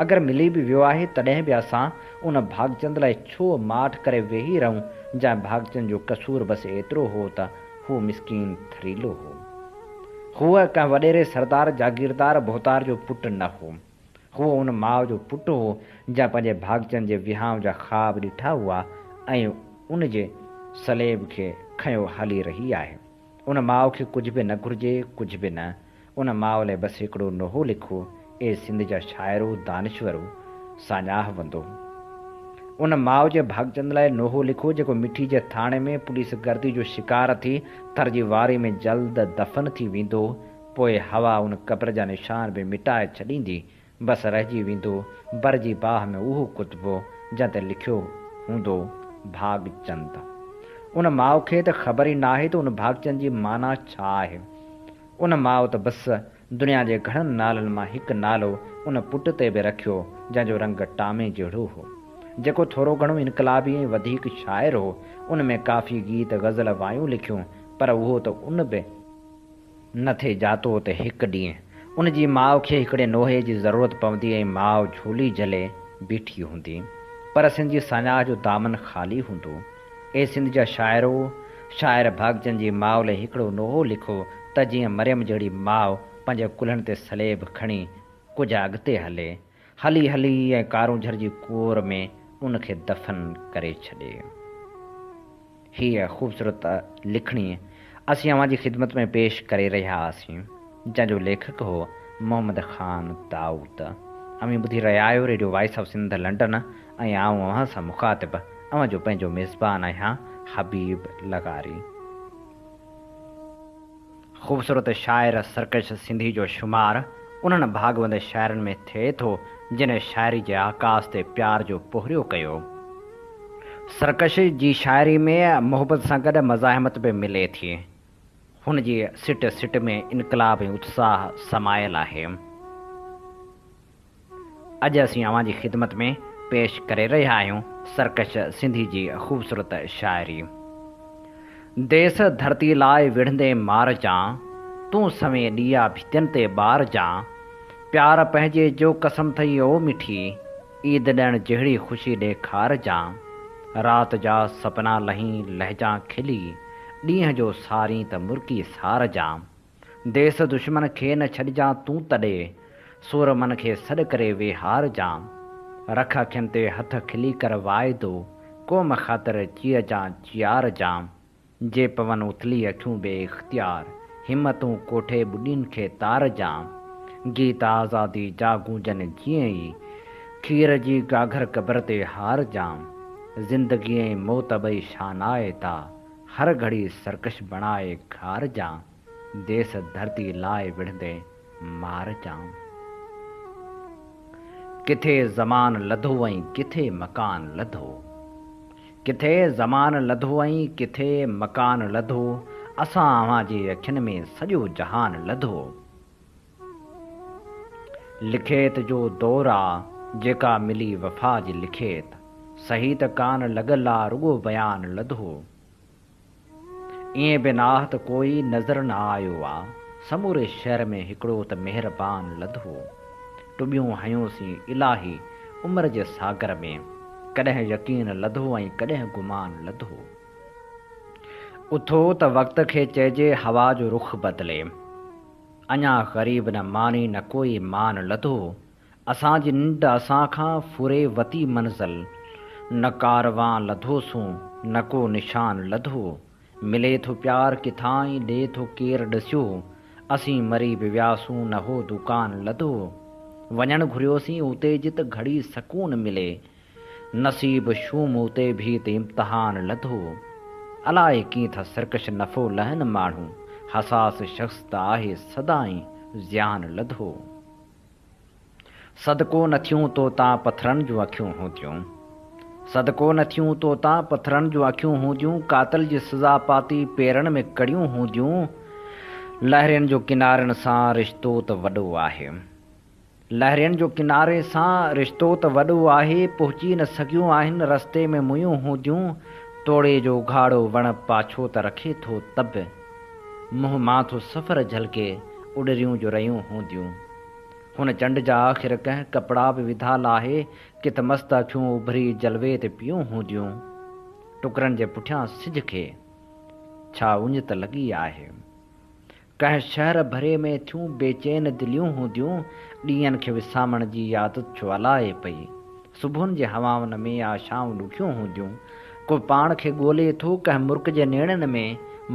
اگر ملي به ويو آهي تڏهن به اسان ان ڀاڳچند لاء ڇو ماٺ ڪري ويهي رهون جنهن ڀاڳچند جو قصور بس ايترو هو ته هو مسڪين ٿريلو هو. هو ڪنهن وڏيري سردار جاگيردار ڀوتار جو پٽ نه هو. هو ان ماء جو پٽ هو جنهن پنهنجي ڀاڳچند جي وهانء جا خواب ڏٺا هئا ۽ ان جي صليب کي کنيو هلي رهي آهي. ان ماء کي ڪجهه به نه گهرجي، ڪجهه به نه. ان ماء لاء بس هڪڙو نوحو لکو، اي سنڌ جا شاعرو، دانشورو، ساڃاهه وندو. ان ماء جي ڀاڳچند لاء نوحو لکو جيڪو مٺي جي ٿاڻي ۾ پوليس گردي جو شڪار ٿي ٿر جي واري ۾ جلد دفن ٿي ويندو، پوء هوا ان قبر جا نشان به مٽائي ڇڏيندي، بس رهجي ويندو بر جي باهه ۾ اهو ڪتبو جنهن تي لکيو هوندو ڀاڳچند. ان ماء کي ته خبر ئي ناهي ته ان ڀاڳچند جي معنيٰ ڇا آهي. ان ماء ته بس دنيا جي گهڻن نالن مان هڪ نالو ان پٽ تي به رکيو جنهن جو رنگ ٽامي جهڙو هو. جيڪو ٿورو گهڻو انقلابي ۽ وڌيڪ شاعر هو. ان ۾ ڪافي گيت، غزل، وايون لکيون پر اهو ته ان به. نه ٿي ڄاتو ته هڪ ڏينهن ان جي ماء کي هڪڙي نوحي جي ضرورت پوندي ۽ ماء جهولي جهلي بيٺي هوندي. پر سنڌ جي ساڃاهه جو دامن خالي هوندو. اي سنڌ جا شاعرو! شاعر ڀاڳچند جي ماء لئي هڪڙو نوحو لکو ته جيئن مريم جهڙي ماء پنهنجي ڪلهن تي صليب کڻي ڪجهه اڳتي هلي. هلي هلي ۽ ڪارونجهر جي ڪور ۾ ان کي دفن ڪري ڇڏي. هيء خوبصورت لکڻي اسين اوهان جي خدمت ۾ پيش ڪري رهيا هئاسين، جنهن جو ليکڪ هو محمد خان دائود. اوهين ٻڌي رهيا آهيو radio voice of Sindh London ۽ آئون اوهان سان مخاطب اوهان جو پنهنجو ميزبان آهيان حبيب لغاري. خوبصورت شاعر سرڪش سنڌي جو شمار انهن ڀاڳوند شاعرن ۾ ٿئي ٿو جن شاعري جي آڪاس تي پيار جو پورهيو ڪيو. سرڪش جي شاعري ۾ محبت سان گڏ مزاحمت به ملي ٿي. هن جي سٽ سٽ ۾ انقلاب ۽ اتساهه سمايل آهي. اڄ اسين اوهان جي خدمت ۾ پيش ڪري رهيا آهيون سرڪش سنڌي جي خوبصورت شاعري. ديس ڌرتي لاء وڙهندين مارجان، تون سوين ڏيئا ڀتين تي ٻارجان، پيار پنهنجي جو قسم ٿئي او مٺي، عيد ڏيڻ جهڙي خوشي ڏيکارجان، رات جا سپنا لهين لهجان کلي، ڏينهن جو سارين ته مرڪي سارجان. ديس دشمن کي نه ڇڏجان تون تڏي، سورمن کي سڏ ڪري ويهارجان. رک اکين تي هٿ کلي ڪر واعدو، قوم خاطر جيئجان جيارجان. جي پون اٿلي اکيون بي اختيار، همتون ڪوٺي ٻڏين کي تارجان. گيت آزادي جا گونجن جيئن ئي، کير جي گاگهر قبر تي هارجان. زندگي ۽ موت ٻئي شانائتا، هر گهڙي سرڪش بڻائي گهارجان، ديس ڌرتي لاء وڙهندي مارجان. ڪٿي زمان لڌو ۽ ڪٿي مڪان لڌو. ڪٿي زمان لڌو ۽ ڪٿي مڪان لڌو، اسان اوهان جي اکين ۾ سڄو جهان لڌو. لکيت جو دور آ، جيڪا ملي وفا جي لکيت، صحيح ته ڪان لڳل آ رڳو بيان لڌو. ائين به ناهه ته ڪوئي نظر نه آيو آ، سموري شهر ۾ هڪڙو ته مهربان لڌو. ٽٻيون هنيوسين الاهي عمر جي ساگر ۾، ڪڏهن يقين لڌو ۽ ڪڏهن گمان لڌو. اٿو ته وقت کي چئجي هوا جو رخ بدلي. اڃا غريب نه ماني نه ڪوئي مان لڌو، اسان جي ننڊ اسان کان ڦري وتي منزل، نه ڪاروان لڌوسون نه ڪو نشان لڌو، ملي ٿو پيار ڪٿان ۽ ڏي ٿو ڪير ڏسيو، اسين مري به وياسون نه هو دڪان لڌو، وڃڻ گهريوسين اتي جت گهڙي سڪون ملي، نصيب شوم اتي ڀي ته امتحان لڌو. الائي ڪيئن ٿا سرڪش نفعو لهن ماڻهو، حساس شخص ته آهي سدائين زيان لڌو. صدقو نه ٿيون تو تان پٿرن جون اکيون هونديون. صدقو نه ٿيون تو تان پٿرن جون اکيون هونديون، قاتل جي سزا پاتي پيرن ۾ ڪڙيون هونديون. لهرين جو ڪنارن سان رشتو ته وڏو آهي. لهرين جو ڪناري سان رشتو ته وڏو آهي، پهچي نه سگهيون آهن، رستي ۾ ميون هونديون، توڙي جو اگهاڙو وڻ پاڇو ته رکي ٿو ته به منهن مان ٿو سفر جهلڪي، اڏريون جو رهيون هونديون. هن چنڊ جا آخر ڪنهن ڪپڙا به وڌا لاهي، ڪٿ مست اکيون اڀري جلوي تي پيون هونديون. ٽڪرن جي پٺيان سج کي. ڇا اڃ ته لڳي آهي. ڪنهن شهر ڀري ۾ ٿيون بيچين دليون هونديون، ڏينهن کي وسامڻ جي عادت ڇو الائي پئي. صبحن جي هوائن ۾ آشائون ڏکيون هونديون. ڪو پاڻ کي ڳولي ٿو ڪنهن مرڪ جي نيڻن ۾،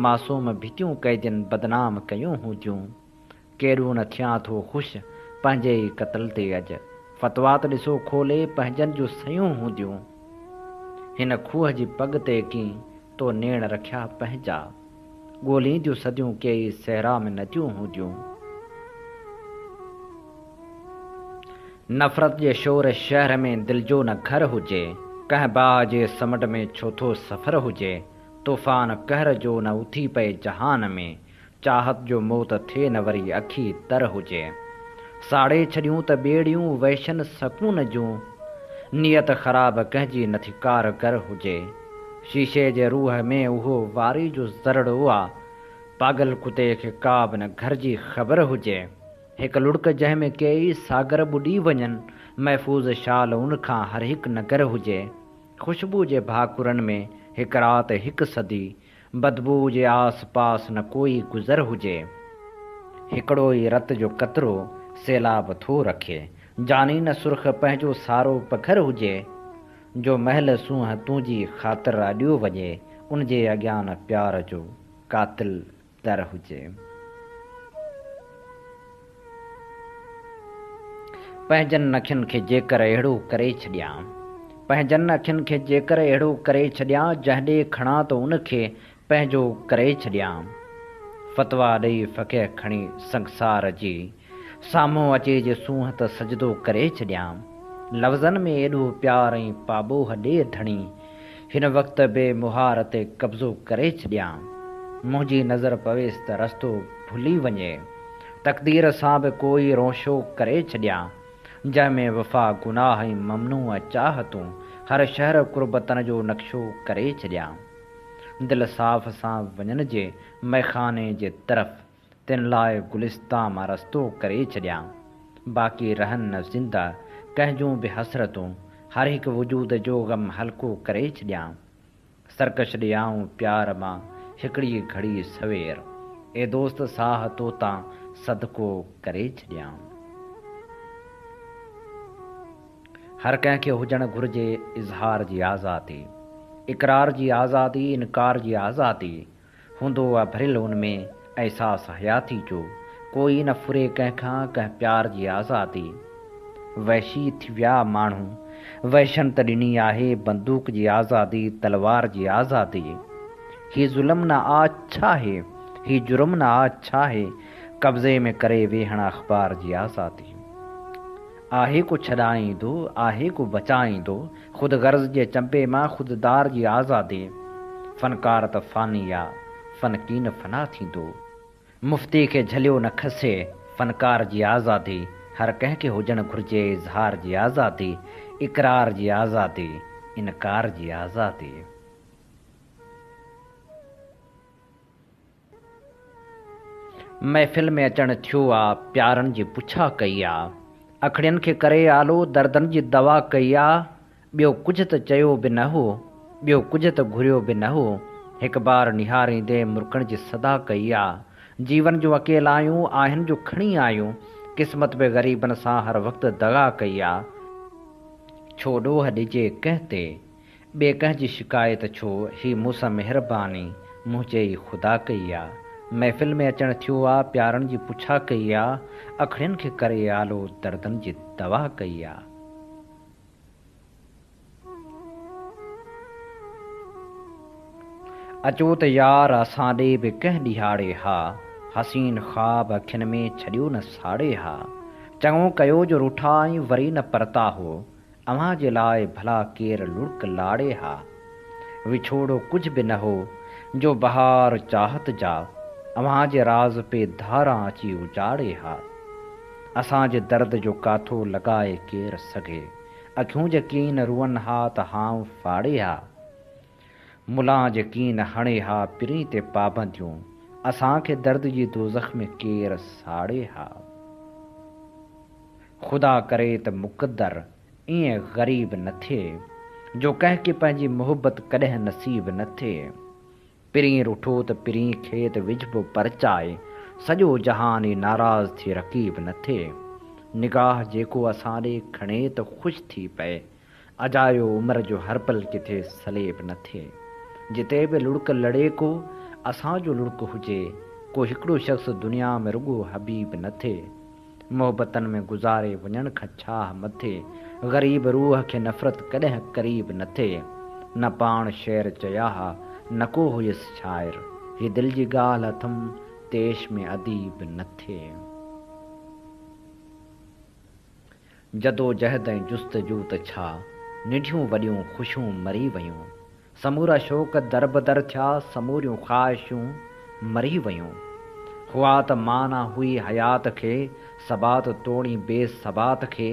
معصوم ڀتيون قيدين بدنام ڪيون هونديون. ڪيڏو نه ٿيان ٿو خوش پنهنجي ئي قتل تي اڄ. فتويٰ ته ڏسو کولي پنهنجن جون سيون هونديون. هن کوهه جي پڳ تي ڪين تو نيڻ رکيا پنهنجا. ڳولينديون صديون ڪيئي صحرا ۾ نديون هونديون. نفرت جي شور شهر ۾ دل جو نه گهر هجي. ڪنهن باهه جي سمنڊ ۾ ڇو ٿو سفر هجي. طوفان قهر جو نه اٿي پئي جهان ۾. چاهت جو موت ٿئي نه وري اکي تر هجي. ساڙي ڇڏيون ته ٻيڙيون وحشن سڪون جون. نيت خراب ڪنهن جي نه ٿي ڪارگر هجي. شيشي جي روح ۾ اهو واري جو ذرڙو آ. پاڳل ڪتي کي ڪا به نه گهر جي خبر هجي. هڪ لڙڪ جنهن ۾ ڪيئي ساگر ٻڏي وڃن، محفوظ شال ان کان هر هڪ نگر هجي. خوشبو جي ڀاڪرن ۾ هڪ رات هڪ صدي، بدبوء جي آس پاس نه ڪوئي گذر هجي. هڪڙو ئي رت جو قطرو سيلاب ٿو رکي. جاني نه سرخ پنهنجو سارو پگهر هجي. جو محل سونهن تنهنجي خاطر اڏيو وڃي، ان جي اڳيان نه پيار جو قاتل در هجي. پنهنجن اکين کي جيڪر اهڙو ڪري ڇڏيان. پنهنجن اکين کي جيڪر اهڙو ڪري ڇڏيان، جنهن ڏي کڻان ته ان کي پنهنجو ڪري ڇڏيان. فتويٰ ڏئي فقيه کڻي سنگسار جي، سامهون اچي جي سونهن ته سجدو ڪري ڇڏيان. لفظن ۾ ايڏو پيار ۽ پاٻوهه ڏي ڌڻي، هن وقت بي مهار تي قبضو ڪري ڇڏيان. منهنجي نظر پويس ته رستو ڀلي وڃي. تقدير سان به ڪوئي رونشو ڪري ڇڏيان. جنهن ۾ وفا گناهه ۽ ممنوع چاهتون، هر شهر قربتن جو نقشو ڪري ڇڏيان. دل صاف سان وڃن جي مئخاني جي طرف، تن لاء گلستان مان رستو ڪري ڇڏيان. باقي رهن نه زنده ڪنهن جون به حسرتون، هر هڪ وجود جو غم هلڪو ڪري ڇڏيان. سرڪش ڏي آئون پيار مان هڪڙي گهڙي سوير، اي دوست ساهه تو تان صدقو ڪري ڇڏيان. هر ڪنهن کي هجڻ گهرجي اظهار جي آزادي، اقرار جي آزادي، انڪار جي آزادي، هوندو آ ڀريل ان ۾ احساس حياتي جو، ڪوئي نه ڦري ڪنهن کان ڪنهن پيار جي آزادي. وحشي ٿي ويا ماڻهو، وحشن ته ڏني آهي بندوق جي آزادي، تلوار جي آزادي. هي ظلم نه آ ڇاهي، هي جرم نه آ ڇاهي، قبضي ۾ ڪري ويهڻ اخبار جي آزادي. آهي ڪو ڇڏائيندو، آهي ڪو بچائيندو، خود غرض جي چنبي مان خود دار جي آزادي. فنڪار ته فاني آ، فن ڪين فنا ٿيندو. مفتي کي جهليو نه کسي، فنڪار جي آزادي. هر ڪنهن کي هجڻ گهرجي اظهار جي آزادي، اقرار جي آزادي، انڪار جي آزادي. محفل ۾ اچڻ ٿيو آ، پيارن جي پڇا ڪئي آ. اکڙين کي ڪري آلو، دردن جي دوا ڪئي آ. ٻيو ڪجهه ته چيو به نه هو، ٻيو ڪجهه ته گهريو به نه هو. هڪ بار نهاريندي مرڪڻ جي صدا ڪئي آ. جيون جون اڪيلايون، آهن جو کڻي آيون. قسمت به غريبن سان هر وقت دغا ڪئي آ. ڇو ڏوهه ڏجي ڪنهن تي، ٻئي ڪنهن جي شڪايت ڇو، هي مون سان مهرباني منهنجي ئي خدا ڪئي آ. محفل ۾ اچڻ ٿيو آ، پيارن جي پڇا ڪئي آ، اکڙين کي ڪري آلو دردن جي دوا ڪئي آ. اچو ته يار اسان ڏي به ڪنهن ڏيهاڙي ها، حسين خواب اکين ۾ ڇڏيو نه ساڙي ها. چڱو ڪيو جو رٺا ۽ وري نه پرتا هو، اوهان جي لاء ڀلا ڪير لڙڪ لاڙي ها. وڇوڙو ڪجهه به نه هو جو بهار چاهت جا اوهان جي راز پي ڌاران اچي اجاڙي ها. اسان جي درد جو ڪاٿو لڳائي ڪير سگهي. اکيون جي ڪين روئن ها ته هانء ڦاڙي ها. ملان جي ڪين هڻي ها پرين تي پابنديون. اسان کي درد جي دوزخ ۾ ڪير ساڙي ها. خدا ڪري ته مقدر ائين غريب نه ٿئي، جو ڪنهن کي پنهنجي محبت ڪڏهن نصيب نه ٿئي. پرين رٺو ته پرين کي ته وجهبو پرچائي، سڄو جهان ئي ناراض ٿي رقيب نه ٿئي. نگاهه جيڪو اسان ڏي کڻي ته خوش ٿي پئي، اجايو عمر جو هر پل ڪٿي سليب نه ٿئي. جتي به لڙڪ لڙي ڪو اسان جو لڙڪ هجي، ڪو هڪڙو شخص دنيا ۾ رڳو حبيب نه ٿئي. محبتن ۾ گذاري وڃڻ کان ڇاهه مٿي، غريب روح کي نفرت ڪڏهن قريب نه ٿئي. نه پاڻ شعر چيا ها، نه ڪو هيس شاعر، هي دل جي ڳالهه اٿم تيش ۾ اديب نه ٿئي. جدوجهد ۽ جستجو ته ڇا، ننڍيون وڏيون خوشيون مري ويون. سمورا شوق دربدر ٿيا، سموريون خواهشون مري ويون. هئا ته معنيٰ هئي حيات کي، ثبات توڻي بي ثبات کي،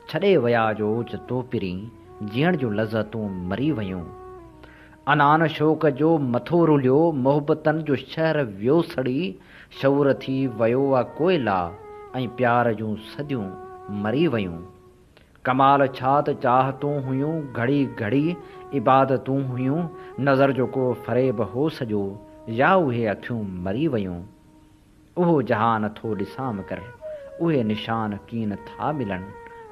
ڇڏي ويا جو اوچتو پرين، جيئڻ جون لذتون مري ويون. عنان شوق جو مٿو رليو، محبتن جو شهر ويو سڙي، شعور ٿي ويو آ ڪوئلا ۽ پيار جون صديون مري ويون. ڪمال ڇا ته چاهتون هيون، گهڙي گهڙي عبادتون هيون، نظر جو ڪو فريب هو سڄو، يا اهي اکيون مري ويون. اهو جهان ٿو ڏسان مگر، اهي نشان ڪين ٿا ملن،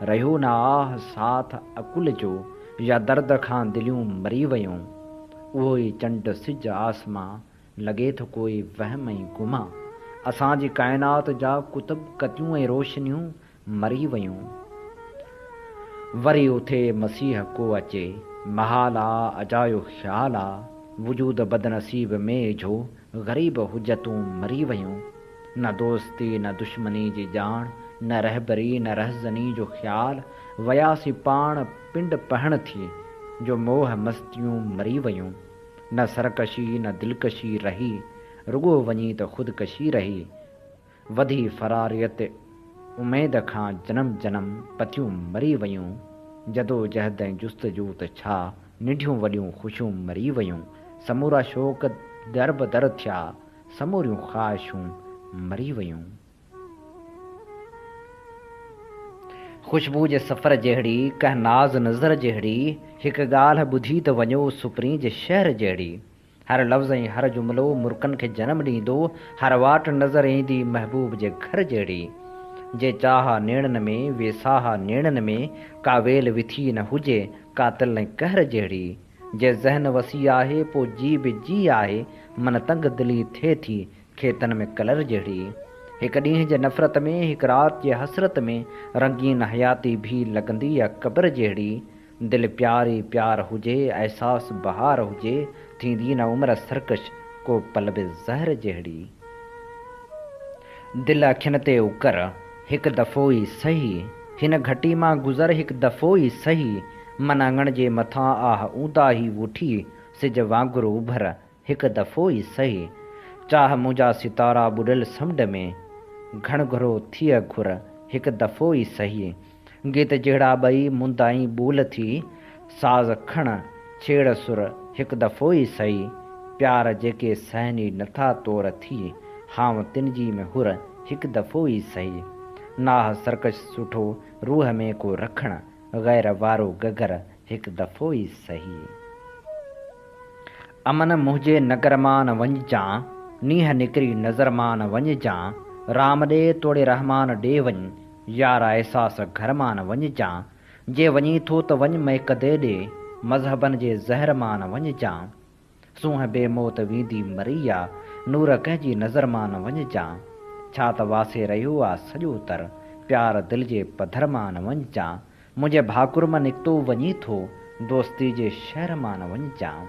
رهيو نه آه ساٿ عقل جو، يا درد کان دليون مري ويون. اهو ئي چنڊ سج آسمان، لڳي ٿو ڪوئي وهم ۽ گمان. اسان جي ڪائنات جا قطب ڪتيون ۽ روشنيون مري ويون. وري اٿي مسيح ڪو اچي، محال آ اجايو خيال آ، وجود بدنصيب ۾ اجهو غريب حجتون مري ويون. نه دوستي نه دشمني جي ڄاڻ، نه رهبري نه رهزني جو خيال، وياسين پاڻ پنڊ پهڻ ٿي، جو موهه مستيون مري ويون. نه سرڪشي نه دلڪشي رهي، رڳو وڃي ته خودڪشي رهي. وڌي فراريت اميد کان جنم جنم پتيون مري ويون، جدوجهد ۽ جستجو ته ڇا، ننڍيون وڏيون خوشيون مري ويون، سمورا شوق دربدر ٿيا، سموريون خواهشون مري ويون. خوشبو جي سفر جهڙي، ڪنهن ناز نظر جهڙي، هڪ ڳالهه ٻڌي ته وڃو سپرين جي شهر جهڙي. هر لفظ ۽ هر جملو مرڪن کي جنم ڏيندو، هر واٽ نظر ايندي محبوب جي گهر جهڙي. جي چاهه نيڻن ۾، ويساهه نيڻن ۾، ڪا ويل وٿي نه هجي، قاتل ۽ قهر جهڙي. جي ذهن وسيع آهي، پو جي به جي آهي، من تنگ دلي ٿئي ٿي، کيتن ۾ ڪلر جهڙي. هڪ ڏينهن جي نفرت ۾، هڪ رات جي حسرت ۾، رنگين حياتي ڀي لڳندي آ قبر جهڙي. دل پيار ئي پيار هجي، احساس بهار هجي، ٿيندي نه عمر سرڪش، ڪو پل به زهر جهڙي. دل اکين تي اڪر، هڪ دفعو ئي سهي، هن گهٽي مان گذر هڪ دفعو ئي سهي، من اڱڻ جي مٿان آه اونداهي وٺي، سج وانگر اڀر، هڪ دفعو ئي سهي، چاهه منهنجا ستارا ٻڏل سمنڊ ۾، گهڻگهرو ٿيء گهر، هڪ دفعو ئي سهي، گيت جهڙا ٻئي مند ۽ ٻول ٿي، ساز کڻ، ڇيڙ سر، هڪ دفعو ئي سهي، پيار جيڪي سهن ئي نٿا طور ٿي، هانء تن جي ۾ حر، هڪ دفعو ئي سهي، ناهه سرڪش سٺو روح ۾ ڪو رکڻ، غير وارو گگر، هڪ دفعو ئي سهي. امن منهنجي نگر مان نه وڃجان، نينهن نڪري نظر مان نه وڃجان، رام ڏي توڙي رحمان ڏي وڃ، يار احساس گهر مان نه وڃجان، جي وڃين ٿو ته وڃ مئڪدي ڏي، مذهبن جي زهر مان نه وڃجان. سونهن بي موت ويندي مري آ، نور ڪنهن جي نظر مان نه وڃجان. ڇا ته واسي رهيو آ سڄو تر، پيار دل جي پڌر مان نه وڃجان. منهنجي ڀاڪر مان نڪتو وڃين ٿو، دوستي جي شهر مان نه وڃجان.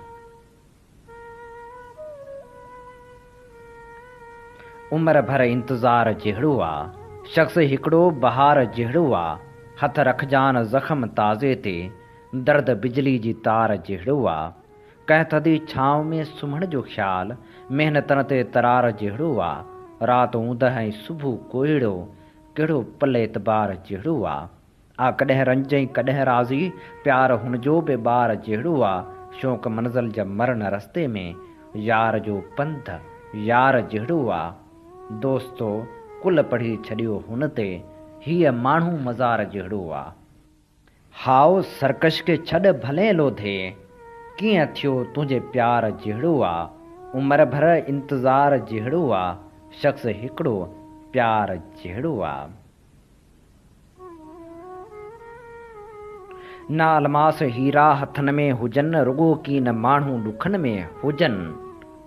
عمر ڀر انتظار جهڙو آ، شخص هڪڙو بهار جهڙو آ، هٿ رکجان زخم تازي تي، درد بجلي جي تار جهڙو آ. ڪنهن ٿڌي ڇانو ۾ سمهڻ جو خيال، محنتن تي ترار جهڙو آ. رات اوندهه ۽ صبح ڪوهيڙو، ڪهڙو پل اعتبار جهڙو آ. آ ڪڏهن رنج ۽ ڪڏهن راضي، پيار هن جو به ٻار جهڙو آ. شوق منزل جا مرن رستي ۾، يار جو پنڌ يار جهڙو آ. دوستو قل پڙهي ڇڏيو هن تي، هيء ماڻهو مزار جهڙو آ. هاء سرڪش کي ڇڏ ڀلين لوڌي، ڪيئن ٿيو تنهنجي پيار جهڙو آ. عمر ڀر انتظار جهڙو آ، شخص هڪڙو پيار جهڙو آ. نه الماس هيرا هٿن ۾ هجن، رڳو ڪي نه ماڻهو ڏکن ۾ هجن.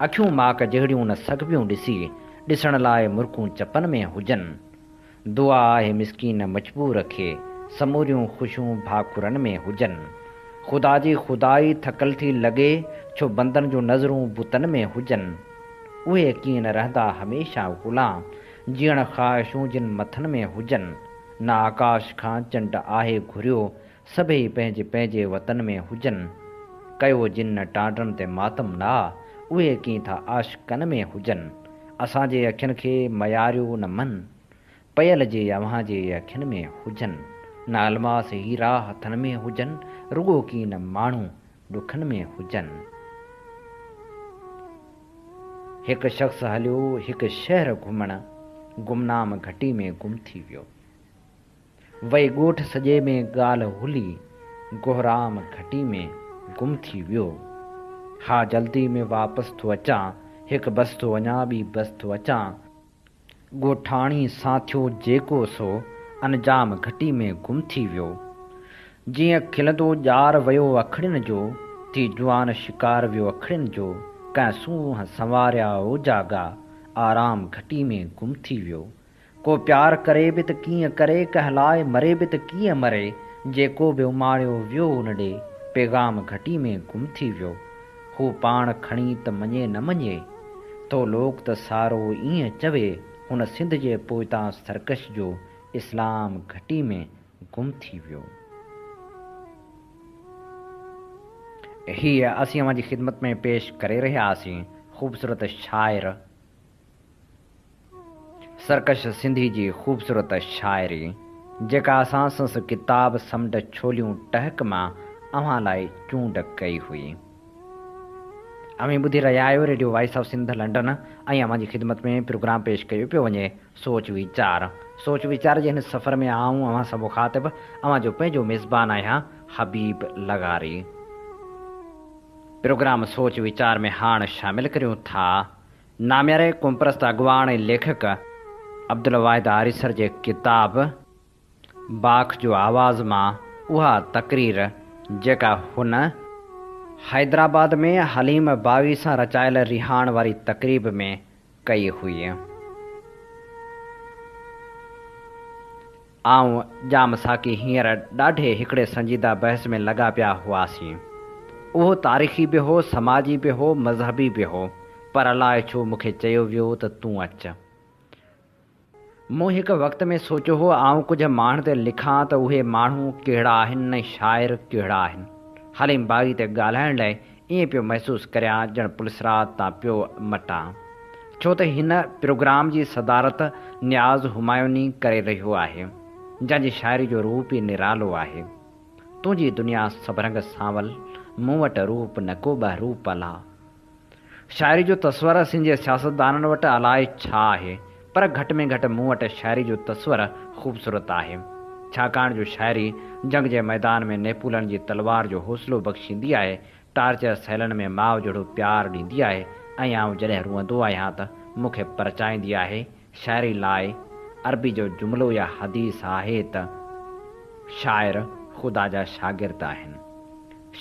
اکيون ماڪ جهڙيون نه سگهبيون ڏسي، ڏسڻ لاء مرڪون چپن ۾ هجن. دعا آهي مسڪين مجبور کي، سموريون خوشيون ڀاڪرن ۾ هجن. خدا جي خدائي ٿڪل ٿي لڳي، ڇو بندن جون نظرون بتن ۾ هجن. اهي ڪيئن نه رهندا هميشه غلام، جيئڻ خواهشون جن مٿن ۾ هجن. نه آڪاش کان چنڊ آهي گهريو، سڀئي پنهنجي پنهنجي وطن ۾ هجن. ڪيو جن نه ٽانڊن تي ماتم نا، اهي ڪيئن ٿا عاشقن ۾ هجن. اسان جي اکين کي مياريو نه من، پيل جي اوهان جي اکين ۾ هجن. نه الماس هيرا هٿن ۾ هجن، رڳو ڪي نه ماڻهو ڏکن ۾ هجن. هڪ شخص هليو هڪ شهر گهمڻ، گمنام گهٽي ۾ گم ٿي ويو. وئي ڳوٺ سڄي ۾ ڳالهه هلي، گهرام گهٽي ۾ گم ٿي ويو. ها جلدي ۾ واپس ٿو اچان، هڪ بس ٿو وڃان ٻي بس ٿو اچان. ڳوٺاڻي سان ٿيو جيڪو سو، انجام گهٽي ۾ گم ٿي ويو. جيئن کلندو ڄار ويو اکڙين جو، ٿي جوان شڪار ويو اکڙين جو. ڪنهن سونهن سنواريا اوجاڳا، آرام گهٽي ۾ گم ٿي ويو. ڪو پيار ڪري به ته ڪيئن ڪري، ڪنهن لاء مري به ته ڪيئن مري، جيڪو به اماڻيو ويو ان ڏي، پيغام گهٽي ۾ گم ٿي ويو. هو پاڻ کڻي ته مڃي نه مڃي، ٿو لوڪ ته سارو ائين چوي، هن سنڌ جي پوئتان سرڪش جو اسلام گهٽي ۾ گم ٿي ويو. هيء اسين اوهان جي خدمت ۾ پيش ڪري رهيا هئاسين خوبصورت شاعر. سرڪش سنڌي جي خوبصورت شاعري، جيڪا اسان سندس ڪتاب سمنڊ ڇوليون ٽهڪ مان اوهان لاء چونڊ ڪئي هئي. اوهين ٻڌي رهيا آهيو radio voice of Sindh London ۽ اوهان جي خدمت ۾ پروگرام پيش ڪيو پيو وڃي سوچ ويچار. سوچ ويچار جي هن سفر ۾ آئون اوهان سان مخاطب اوهان جو پنهنجو ميزبان آهيان حبيب لغاري. پروگرام سوچ ويچار ۾ هاڻ شامل ڪريون ٿا نامياري قومپرست اڳواڻ ۽ ليکڪ عبدالواحد آريسر جي ڪتاب باک جو آواز مان اها تقرير جيڪا هن حيدرآباد ۾ حليم باغي سان رچايل رهاڻ واري تقريب ۾ ڪئي هئي. آئون ڄام ساقي هينئر ڏاڍي هڪڙي سنجيده بحث ۾ لڳا پيا هئاسين. اهو تاريخي به هو، سماجي به هو، مذهبي به هو، پر الاء ڇو مون کي چيو ويو ته تون اچ. مون هڪ وقت ۾ سوچيو هو آئون ڪجهه ماڻهن تي لکان ته اهي ماڻهو ڪهڙا آهن ۽ شاعر ڪهڙا آهن. حليم باغي تي ڳالهائڻ لاء ائين پيو محسوس ڪريان ڄڻ پلصراط تان پيو مٽان. ڇو ته هن پروگرام جي صدارت نياز همايوني ڪري رهيو آهي، جنهن جي شاعري جو روپ ئي نرالو آهي. تنهنجي دنيا سڀرنگ سانول، مون وٽ روپ نه ڪو ٻه روپ الا. شاعري جو تصور اسين جي سياستدانن وٽ الائي ڇا آهي، پر گهٽ ۾ گهٽ مون وٽ شاعري جو تصور خوبصورت آهي. ڇاڪاڻ جو شاعري جنگ جي ميدان ۾ نيپولن جي تلوار جو حوصلو بخشيندي آهي، ٽارچر سيلن ۾ ماء جهڙو پيار ڏيندي آهي ۽ آئون جڏهن روئندو آهيان ته مون کي پرچائيندي آهي. شاعري لاء عربي جو جملو يا حديث آهي ته شاعر خدا جا شاگرد آهن.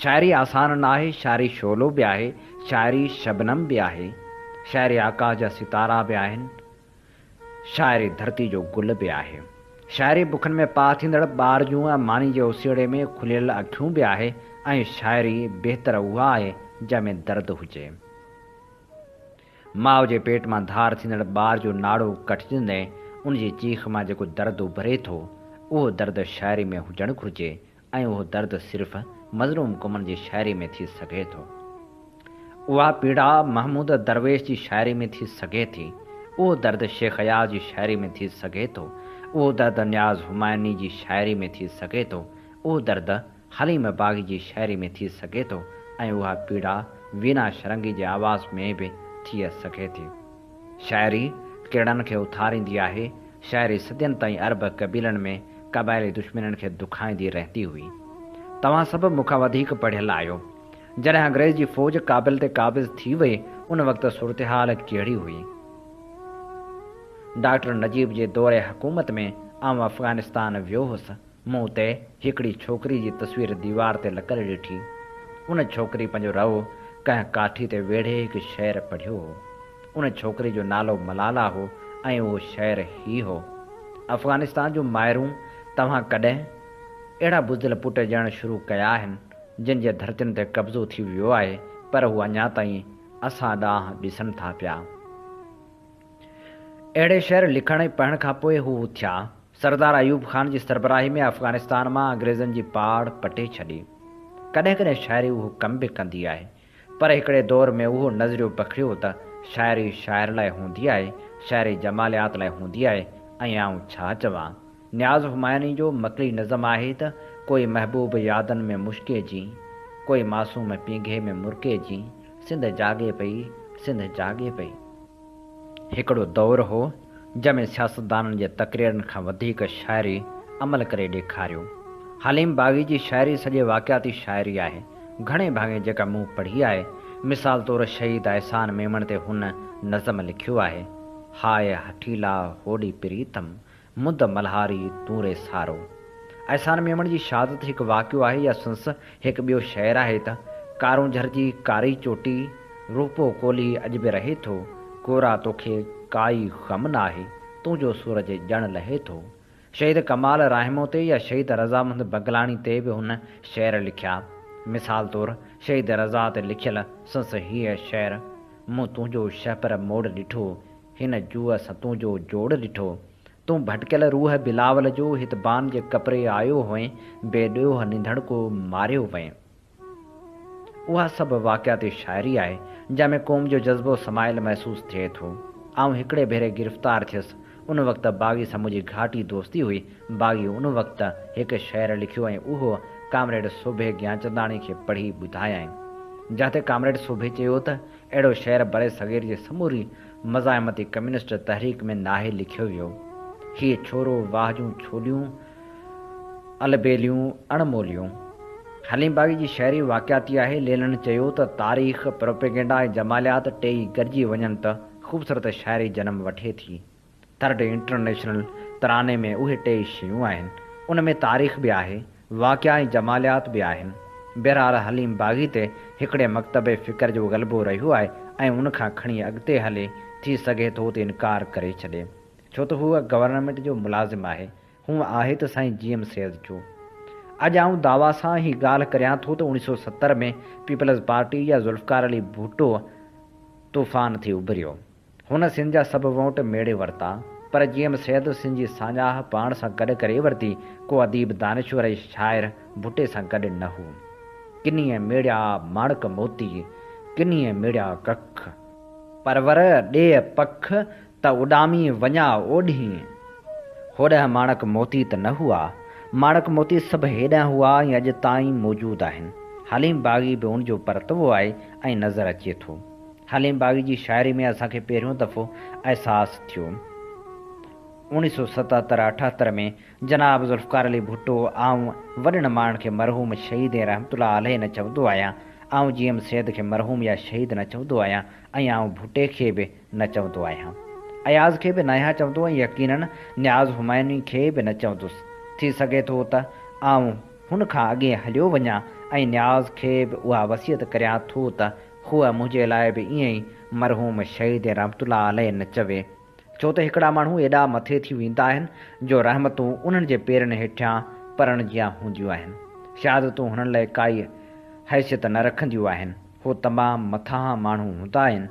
شاعري آسان ناهي، شاعري شعلو به آهي، شاعري شبنم به آهي، شاعري آڪاش جا ستارا به آهن، شاعري ڌرتي جو گل به آهي. شاعري بکن ۾ پاهه ٿيندڙ ٻار جون ۽ ماني جي اوسيئڙي ۾ کليل اکيون به آهي ۽ شاعري بهتر اها آهي جنهن ۾ درد هجي. ماء جي پيٽ مان ڌار ٿيندڙ ٻار جو ناڙو ڪٽجندي ان جي چيخ مان جيڪو درد اڀري ٿو، اهو درد شاعري ۾ هجڻ گهرجي ۽ اهو درد صرف مظلوم قومن جي شاعري ۾ ٿي سگهي ٿو. اها پيڙا محمود درويش جي شاعري ۾ ٿي سگهي ٿي. اهو درد شيخ اياز جي شاعري ۾ ٿي سگهي ٿو. اهو درد نياز همايوني جي شاعري ۾ ٿي سگهي ٿو. اهو درد حليم باغي جي شاعري ۾ ٿي سگهي ٿو ۽ اها پيڙا وينا شرنگي جي آواز ۾ به ٿي سگهي ٿي. شاعري ڪرڻن کي اٿاريندي آهي. شاعري صدين تائين عرب قبيلن ۾ قبائلي دشمنين کي دکائيندي رهندي هئي. توهان سڀ مون کان وڌيڪ پڙهيل آهيو. جڏهن انگريز جي فوج ڪابل تي قابض ٿي وئي، ان وقت صورتحال ڪهڙي هئي؟ ڊاڪٽر نجيب جي دور حڪومت ۾ آئون افغانستان ويو هوس. مون اتي هڪڙي ڇوڪري جي تصوير ديوار تي لڪل ڏٺي. ان ڇوڪري پنهنجو رئو ڪنهن ڪاٺي تي ويڙهي هڪ شعر پڙهيو هو. ان ڇوڪري جو نالو ملالا هو ۽ اهو شعر هي هو، افغانستان جون مائرون توهان ڪڏهن اهڙا بزدل پٽ ڄڻڻ شروع ڪيا آهن، جن جي ڌرتين تي قبضو ٿي ويو آهي، پر هو اڃا تائين اسان ڏانهن ڏسن ٿا پيا. اهڙي شعر لکڻ ۽ پڙهڻ کان پوء هو اٿيا. سردار ايوب خان جي سربراهي ۾ افغانستان مان انگريزن جي پاڙ پٽي ڇڏي. ڪڏهن ڪڏهن شاعري اهو ڪم به ڪندي آهي. پر هڪڙي دور ۾ اهو نظريو پکڙيو ته شاعري شاعر لاء هوندي آهي، شاعري جماليات لاء هوندي آهي ۽ آئون ڇا چوان. نياز همايوني جو مڪلي نظم آهي ته ڪوئي محبوب يادن ۾ مشڪي جين، ڪوئي معصوم پينگهي ۾ مرڪي جين، سنڌ جاڳي پئي، سنڌ جاڳي پئي. هڪڙو دور هو، جنهن ۾ سياستدانن جي تقريرن کان وڌيڪ شاعري عمل ڪري ڏيکاريو. حليم باغي جي شاعري سڄي واقعاتي شاعري آهي. گهڻي ڀاڱي جيڪا مون پڙهي آهي. مثال طور شهيد احسان ميمڻ تي هن نظم لکيو آهي، هاء هٺيلا هوڏي پريتم، مند ملهاري تون ري سارو. احسان ميمڻ جي شهادت هڪ واقعو آهي يا سنس هڪ ٻيو شعر آهي ته، ڪارونجهر جي ڪاري چوٽي، روپو ڪولهي اڄ به رهي ٿو، ڪورا توکي ڪائي غم ناهي، تنهنجو سورج ڄڻ لهي ٿو. شهيد ڪمال راهمو تي يا شهيد رضامند بنگلاڻي تي به هن شعر لکيا. مثال طور شهيد رضا تي لکيل سنس هيء شعر، مون تنهنجو شهپر موڙ ڏٺو، هن جوء سان تنهنجو جوڙ ڏٺو. تون ڀٽڪيل روح بلاول جو هت بان جي ڪپري آيو هئين، بي ڏوهه نڌڻڪو ماريو وئين. اها سڀ واقعاتي شاعري آهي، جنهن ۾ قوم جو جذبو سمايل محسوس ٿئي ٿو. آئون هڪڙي ڀيري گرفتار ٿيس. ان وقت باغي سان منهنجي گهاٽي دوستي هئي. باغي ان وقت هڪ شعر لکيو ۽ اهو ڪامريڊ سوڀي گيانچنداڻي کي پڙهي ٻڌايائين. جنهن تي ڪامريڊ سوڀي چيو ته اهڙو شعر برصغير جي سموري مزاحمتي ڪميونسٽ تحريڪ ۾ ناهي لکيو ويو. هيء ڇورو واهه جون ڇوليون، البيليون، اڻموليون. حليم باغي جي شاعري واقعاتي آهي. لينن چيو ته تاريخ، پروپيگنڊا ۽ جماليات ٽيئي گڏجي وڃن ته خوبصورت شاعري جنم وٺي ٿي. ٿرڊ انٽرنيشنل تراني ۾ اهي ٽيئي شيون آهن. ان ۾ تاريخ به آهي، واقعا ۽ جماليات به آهن. بهرحال حليم باغي تي هڪڙي مڪتب فڪر جو غلبو رهيو آهي ۽ ان کان کڻي اڳتي هلي ٿي سگهي ٿو ته انڪار ڪري ڇڏي. ڇو ته هو گورنمينٽ جو ملازم آهي. هونء آهي ته سائين جي ايم سيد جو. اڄ آئون دعويٰ سان هي ڳالهه ڪريان ٿو ته 1970 ۾ پيپلز پارٽي يا ذوالفقار علي ڀٽو طوفان ٿي اڀريو. هن سنڌ جا سڀ ووٽ ميڙي ورتا، پر جي ايم سيد سنڌ جي ساڃاهه پاڻ سان گڏ ڪري ورتي، ڪو اديب، دانشور ۽ شاعر ڀٽي سان گڏ نه هو. ڪنيء ميڙيا ماڻڪ موتي، ڪنيء ميڙيا ڪک. پرور ڏي پک، ته اڏامي وڃا اوڏهين. هوڏهن ماڻڪ موتي ته نه هئا. ماڻڪ موتي سڀ هيڏانهن هئا ۽ اڄ تائين موجود آهن. حليم باغي به ان جو پرتوو آهي ۽ نظر اچي ٿو. حليم باغي جي شاعري ۾ اسان کي پهريون دفعو احساس ٿيو. 1977 78 ۾ جناب ذوالفقار علي ڀٽو آئون وڏن ماڻهن کي مرحوم شهيد ۽ رحمت الله عليه نه چوندو آهيان، آئون جي ايم سيد کي مرحوم يا شهيد نه چوندو آهيان ۽ آئون ڀٽي کي به نه چوندو آهيان. اياز کي به ناهيان چوندو ۽ يقينن نياز همايوني کي به نه چوندس. ٿي سگهي ٿو ته آئون هن کان اڳي هليو وڃان ۽ نياز کي به اها وصيت ڪريان ٿو ته هوء منهنجي لاء به ائين ئي مرحوم شهيد رحمت الله عليه نه چوي، ڇو ته هڪڙا ماڻهو ايڏا مٿي ٿي ويندا آهن جو رحمتون انهن جي پيرن هيٺيان پرن جيان هونديون آهن. شهادتون هنن لاء ڪائي حيثيت نه رکنديون آهن. هو تمام مٿانهان ماڻهو هوندا آهن،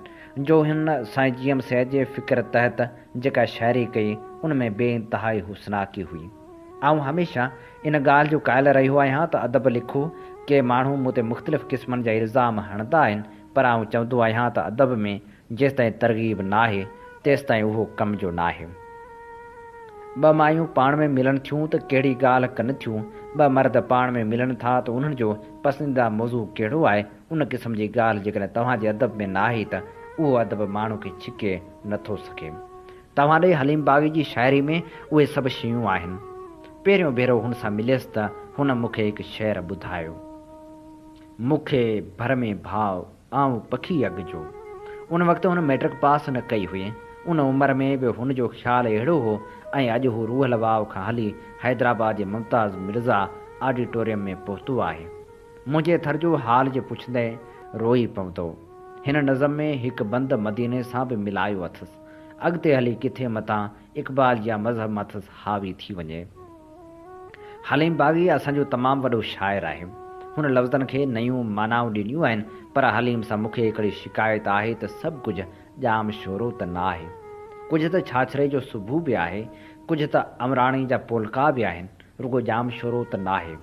جو هن سائين جي ايم سيد جي فڪر تحت جيڪا شاعري ڪئي، ان ۾ بي انتهائي حسناڪي هئي. آئون هميشه ان ڳالهه جو قائل رهيو آهيان ته ادب لکو، ڪي ماڻهو مون تي مختلف قسمن جا الزام هڻندا آهن پر آئون چوندو آهيان ته ادب ۾ جيستائين ترغيب ناهي تيستائين اهو ڪم جو ناهي. ٻه مايون پاڻ ۾ ملن ٿيون ته ڪهڙي ڳالهه ڪن ٿيون، ٻه مرد پاڻ ۾ ملن ٿا ته انهن جو پسنديده موضوع ڪهڙو آهي، ان قسم جي ڳالهه جيڪڏهن توهان جي ادب ۾ ناهي ته اهو ادب ماڻهو کي ڇڪي نٿو سگهي. توهان ڏي حليم باغي جي شاعري ۾ اهي سڀ شيون آهن. پهريون ڀيرو هن سان مليس ته هن مون کي هڪ شعر ٻڌايو. مون کي ڀر ۾ ڀاء، آئون پکي اڳ جو. ان وقت هن مئٽرڪ پاس نه ڪئي هئي. ان عمر ۾ به هن جو خيال اهڙو هو ۽ اڄ هو روحل واء کان هلي حيدرآباد جي ممتاز مرزا آڊيٽوريم ۾ پهتو آهي. منهنجي ٿر جو حال جي پڇندين روئي پوندو. هن نظم ۾ هڪ بند مديني سان به ملايو اٿس. اڳتي هلي ڪٿي متان اقبال يا مذهب مٿس حاوي ٿي وڃي. حليم باغي اسان جو تمام وڏو شاعر آهي. هن لفظن کي نيون معنائون ڏنيون آهن پر حليم سان مون کي هڪڙي شڪايت آهي ته سڀ ڪجهه ڄام شورو ته نه آهي. ڪجهه ته ڇاڇري جو صبح به آهي، ڪجهه ته امراڻي جا پولڪا به آهن، رڳو ڄام شورو ته ناهي.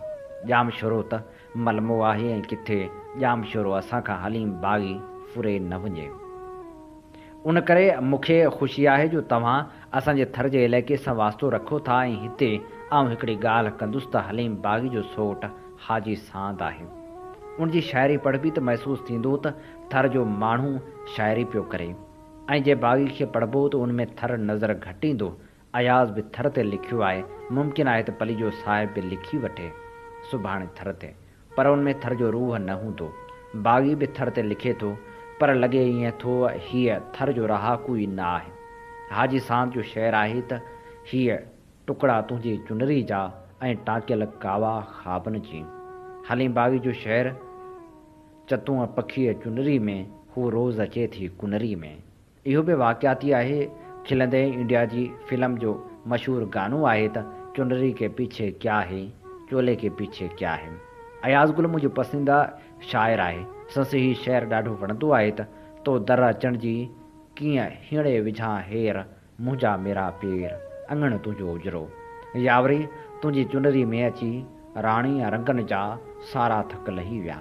ڄام شورو ته ملمو آهي ۽ ڪٿي ڄام شورو اسان کان حليم باغي ڦري نه وڃي. ان ڪري مون کي خوشي آهي جو توهان اسان جي ٿر جي علائقي سان واسطو رکو ٿا ۽ هتي آئون هڪڙي ڳالهه ڪندس ته حليم باغي جو سوٽ حاجي ساند آهي. ان جي شاعري پڙهبي ته محسوس ٿيندو ته ٿر جو ماڻهو شاعري پيو ڪري ۽ جي باغي کي پڙهبو ته ان ۾ ٿر نظر گهٽ ايندو. اياز به ٿر تي لکيو آهي، ممڪن آهي ته پليجو صاحب به لکي وٺي سڀاڻي ٿر تي. پر ان ۾ ٿر جو روح نه هوندو. باغي به ٿر تي لکي ٿو، پر لڳي ائين ٿو هيء ٿر جو رهاڪو ئي نه آهي. حاجي ساند جو شعر آهي ته، هيء ٽڪڙا تنهنجي چنري جا ۽ ٽانڪيل ڪاوا خوابن جي. حليم باغي جو شعر، چتونء پکيء چنري ۾، هو روز اچي ٿي ڪنري ۾. اهو به واقعاتي آهي، کلندي انڊيا جي فلم جو مشهور گانو آهي ته چنري ڪي پيڇي ڪيا هي، چولي ڪي پيڇي ڪيا هي. اياز گل منهنجو پسنديده شاعر آهي، سندس هي شعر ڏاڍو وڻندو آهي ته تو در اچڻ جي ڪيئن هينئڙي وجهان هير، منهنجا ميرا پير، اڱڻ تنهنجو اجرو. يا وري تنهنجي چنري ۾ اچي راڻي رنگن جا سارا ٿڪ لهي ويا.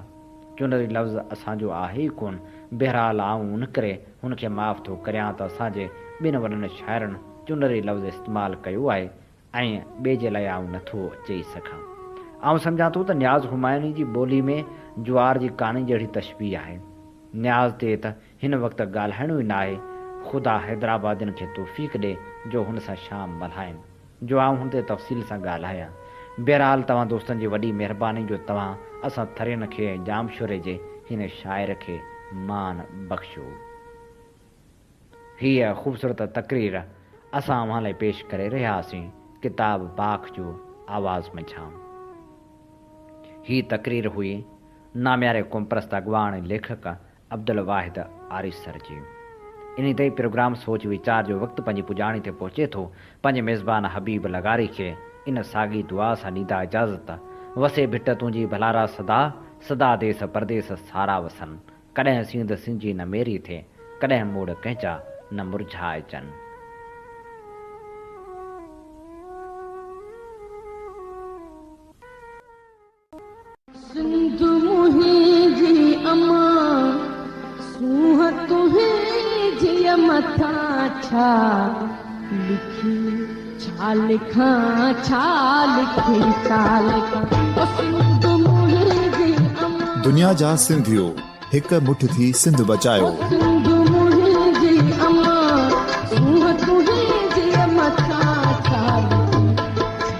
چنري لفظ اسان جو آهي ئي ڪونه. بهرحال آئون ان ڪري هن کي معاف ٿو ڪريان ته اسان جي ٻن وڏن شاعرن چنري لفظ استعمال ڪيو آهي ۽ ٻئي جي لاء آئون نه ٿو چئي سگهان. آئون سمجهان ٿو ته نياز همايوني جي ٻولي ۾ جوار جي ڪاني جهڙي تشبيهه آهي. نياز تي ته هن وقت ڳالهائڻو ئي ناهي. خدا حيدرآبادين کي توفيق ڏي جو هن سان شام ملهائين. جو آئون هن تي تفصيل سان ڳالهايان. بهرحال توهان دوستن جي وڏي مهرباني جو توهان اسان ٿرين کي ۽ ڄامشوري جي هن شاعر کي مان بخشيو. هيء خوبصورت تقرير اسان اوهان لاء پيش ڪري رهيا هئاسين ڪتاب باک جو آواز منجهان. هيء تقرير هئي نامياري قومپرست اڳواڻ ۽ ليکڪ عبدالواحد آريسر جي. انهي تي پروگرام سوچ ويچار جو وقت پنهنجي پڄاڻي تي پهچي ٿو. پنهنجي ميزبان حبيب لغاري کي ان ساڳي دعا سان ڏيندا اجازت. وسي ڀٽ تنهنجي ڀلارا سدا، سدا ديس پرديس سارا وسن. ڪڏهن سينڌ سنجي نه ميري ٿئي، ڪڏهن موڙ ڪنهن جا نه مرجهائجن. سنڌ منهنجي امان، سونهن تنهنجيء مٿان ڇا لکي ڇا لکان، ڇا لکي ڇا لکان، او سنڌ منهنجي امان. دنيا جا سنڌيو هڪ مٺ ٿي سنڌ بچايو. او سنڌ منهنجي امان، سونهن تنهنجيء مٿان ڇا لکي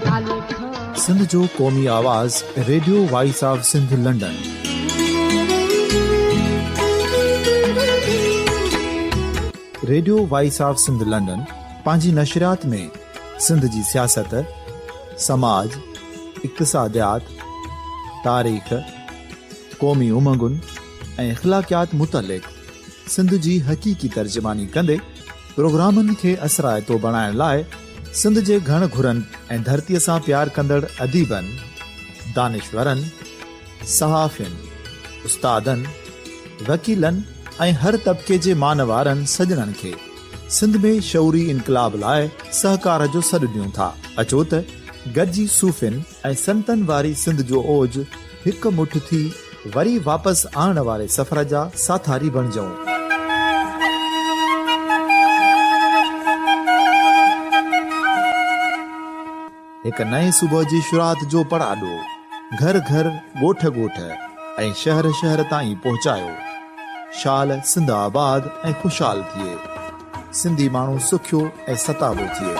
ڇا لکان. سنڌ جو قومي آواز radio voice of Sindh London. Radio voice of Sindh London پنهنجي نشريات ۾ سنڌ جي سياست، سماج، اقتصاديات، تاريخ، قومي امنگن ۽ اخلاقيات متعلق سنڌ جي حقيقي ترجماني ڪندي پروگرامن کي اثرائتو بڻائڻ لاء سنڌ جي گهڻ گهرن ۽ ڌرتيء سان پيار ڪندڙ اديبن، دانشورن، صحافين، استادن، وڪيلن ۽ هر طبقي جي مان وارن سڄڻن کي سنڌ ۾ شعوري انقلاب لاء سهڪار جو سڏ ڏيون ٿا. اچو ته گڏجي صوفين ۽ سنتن واري سنڌ جو اوج هڪ مٺ ٿي وري واپس آڻڻ واري سفر جا ساٿاري بڻجون. هڪ نئين صبح جي شروعات جو پڙاڏو گهر گهر، ڳوٺ ڳوٺ ۽ شهر شهر تائين پهچايو. شال سنڌ آباد ۽ خوشحال ٿئي. سنڌي ماڻهو سکيو ۽ ستابو ٿئي.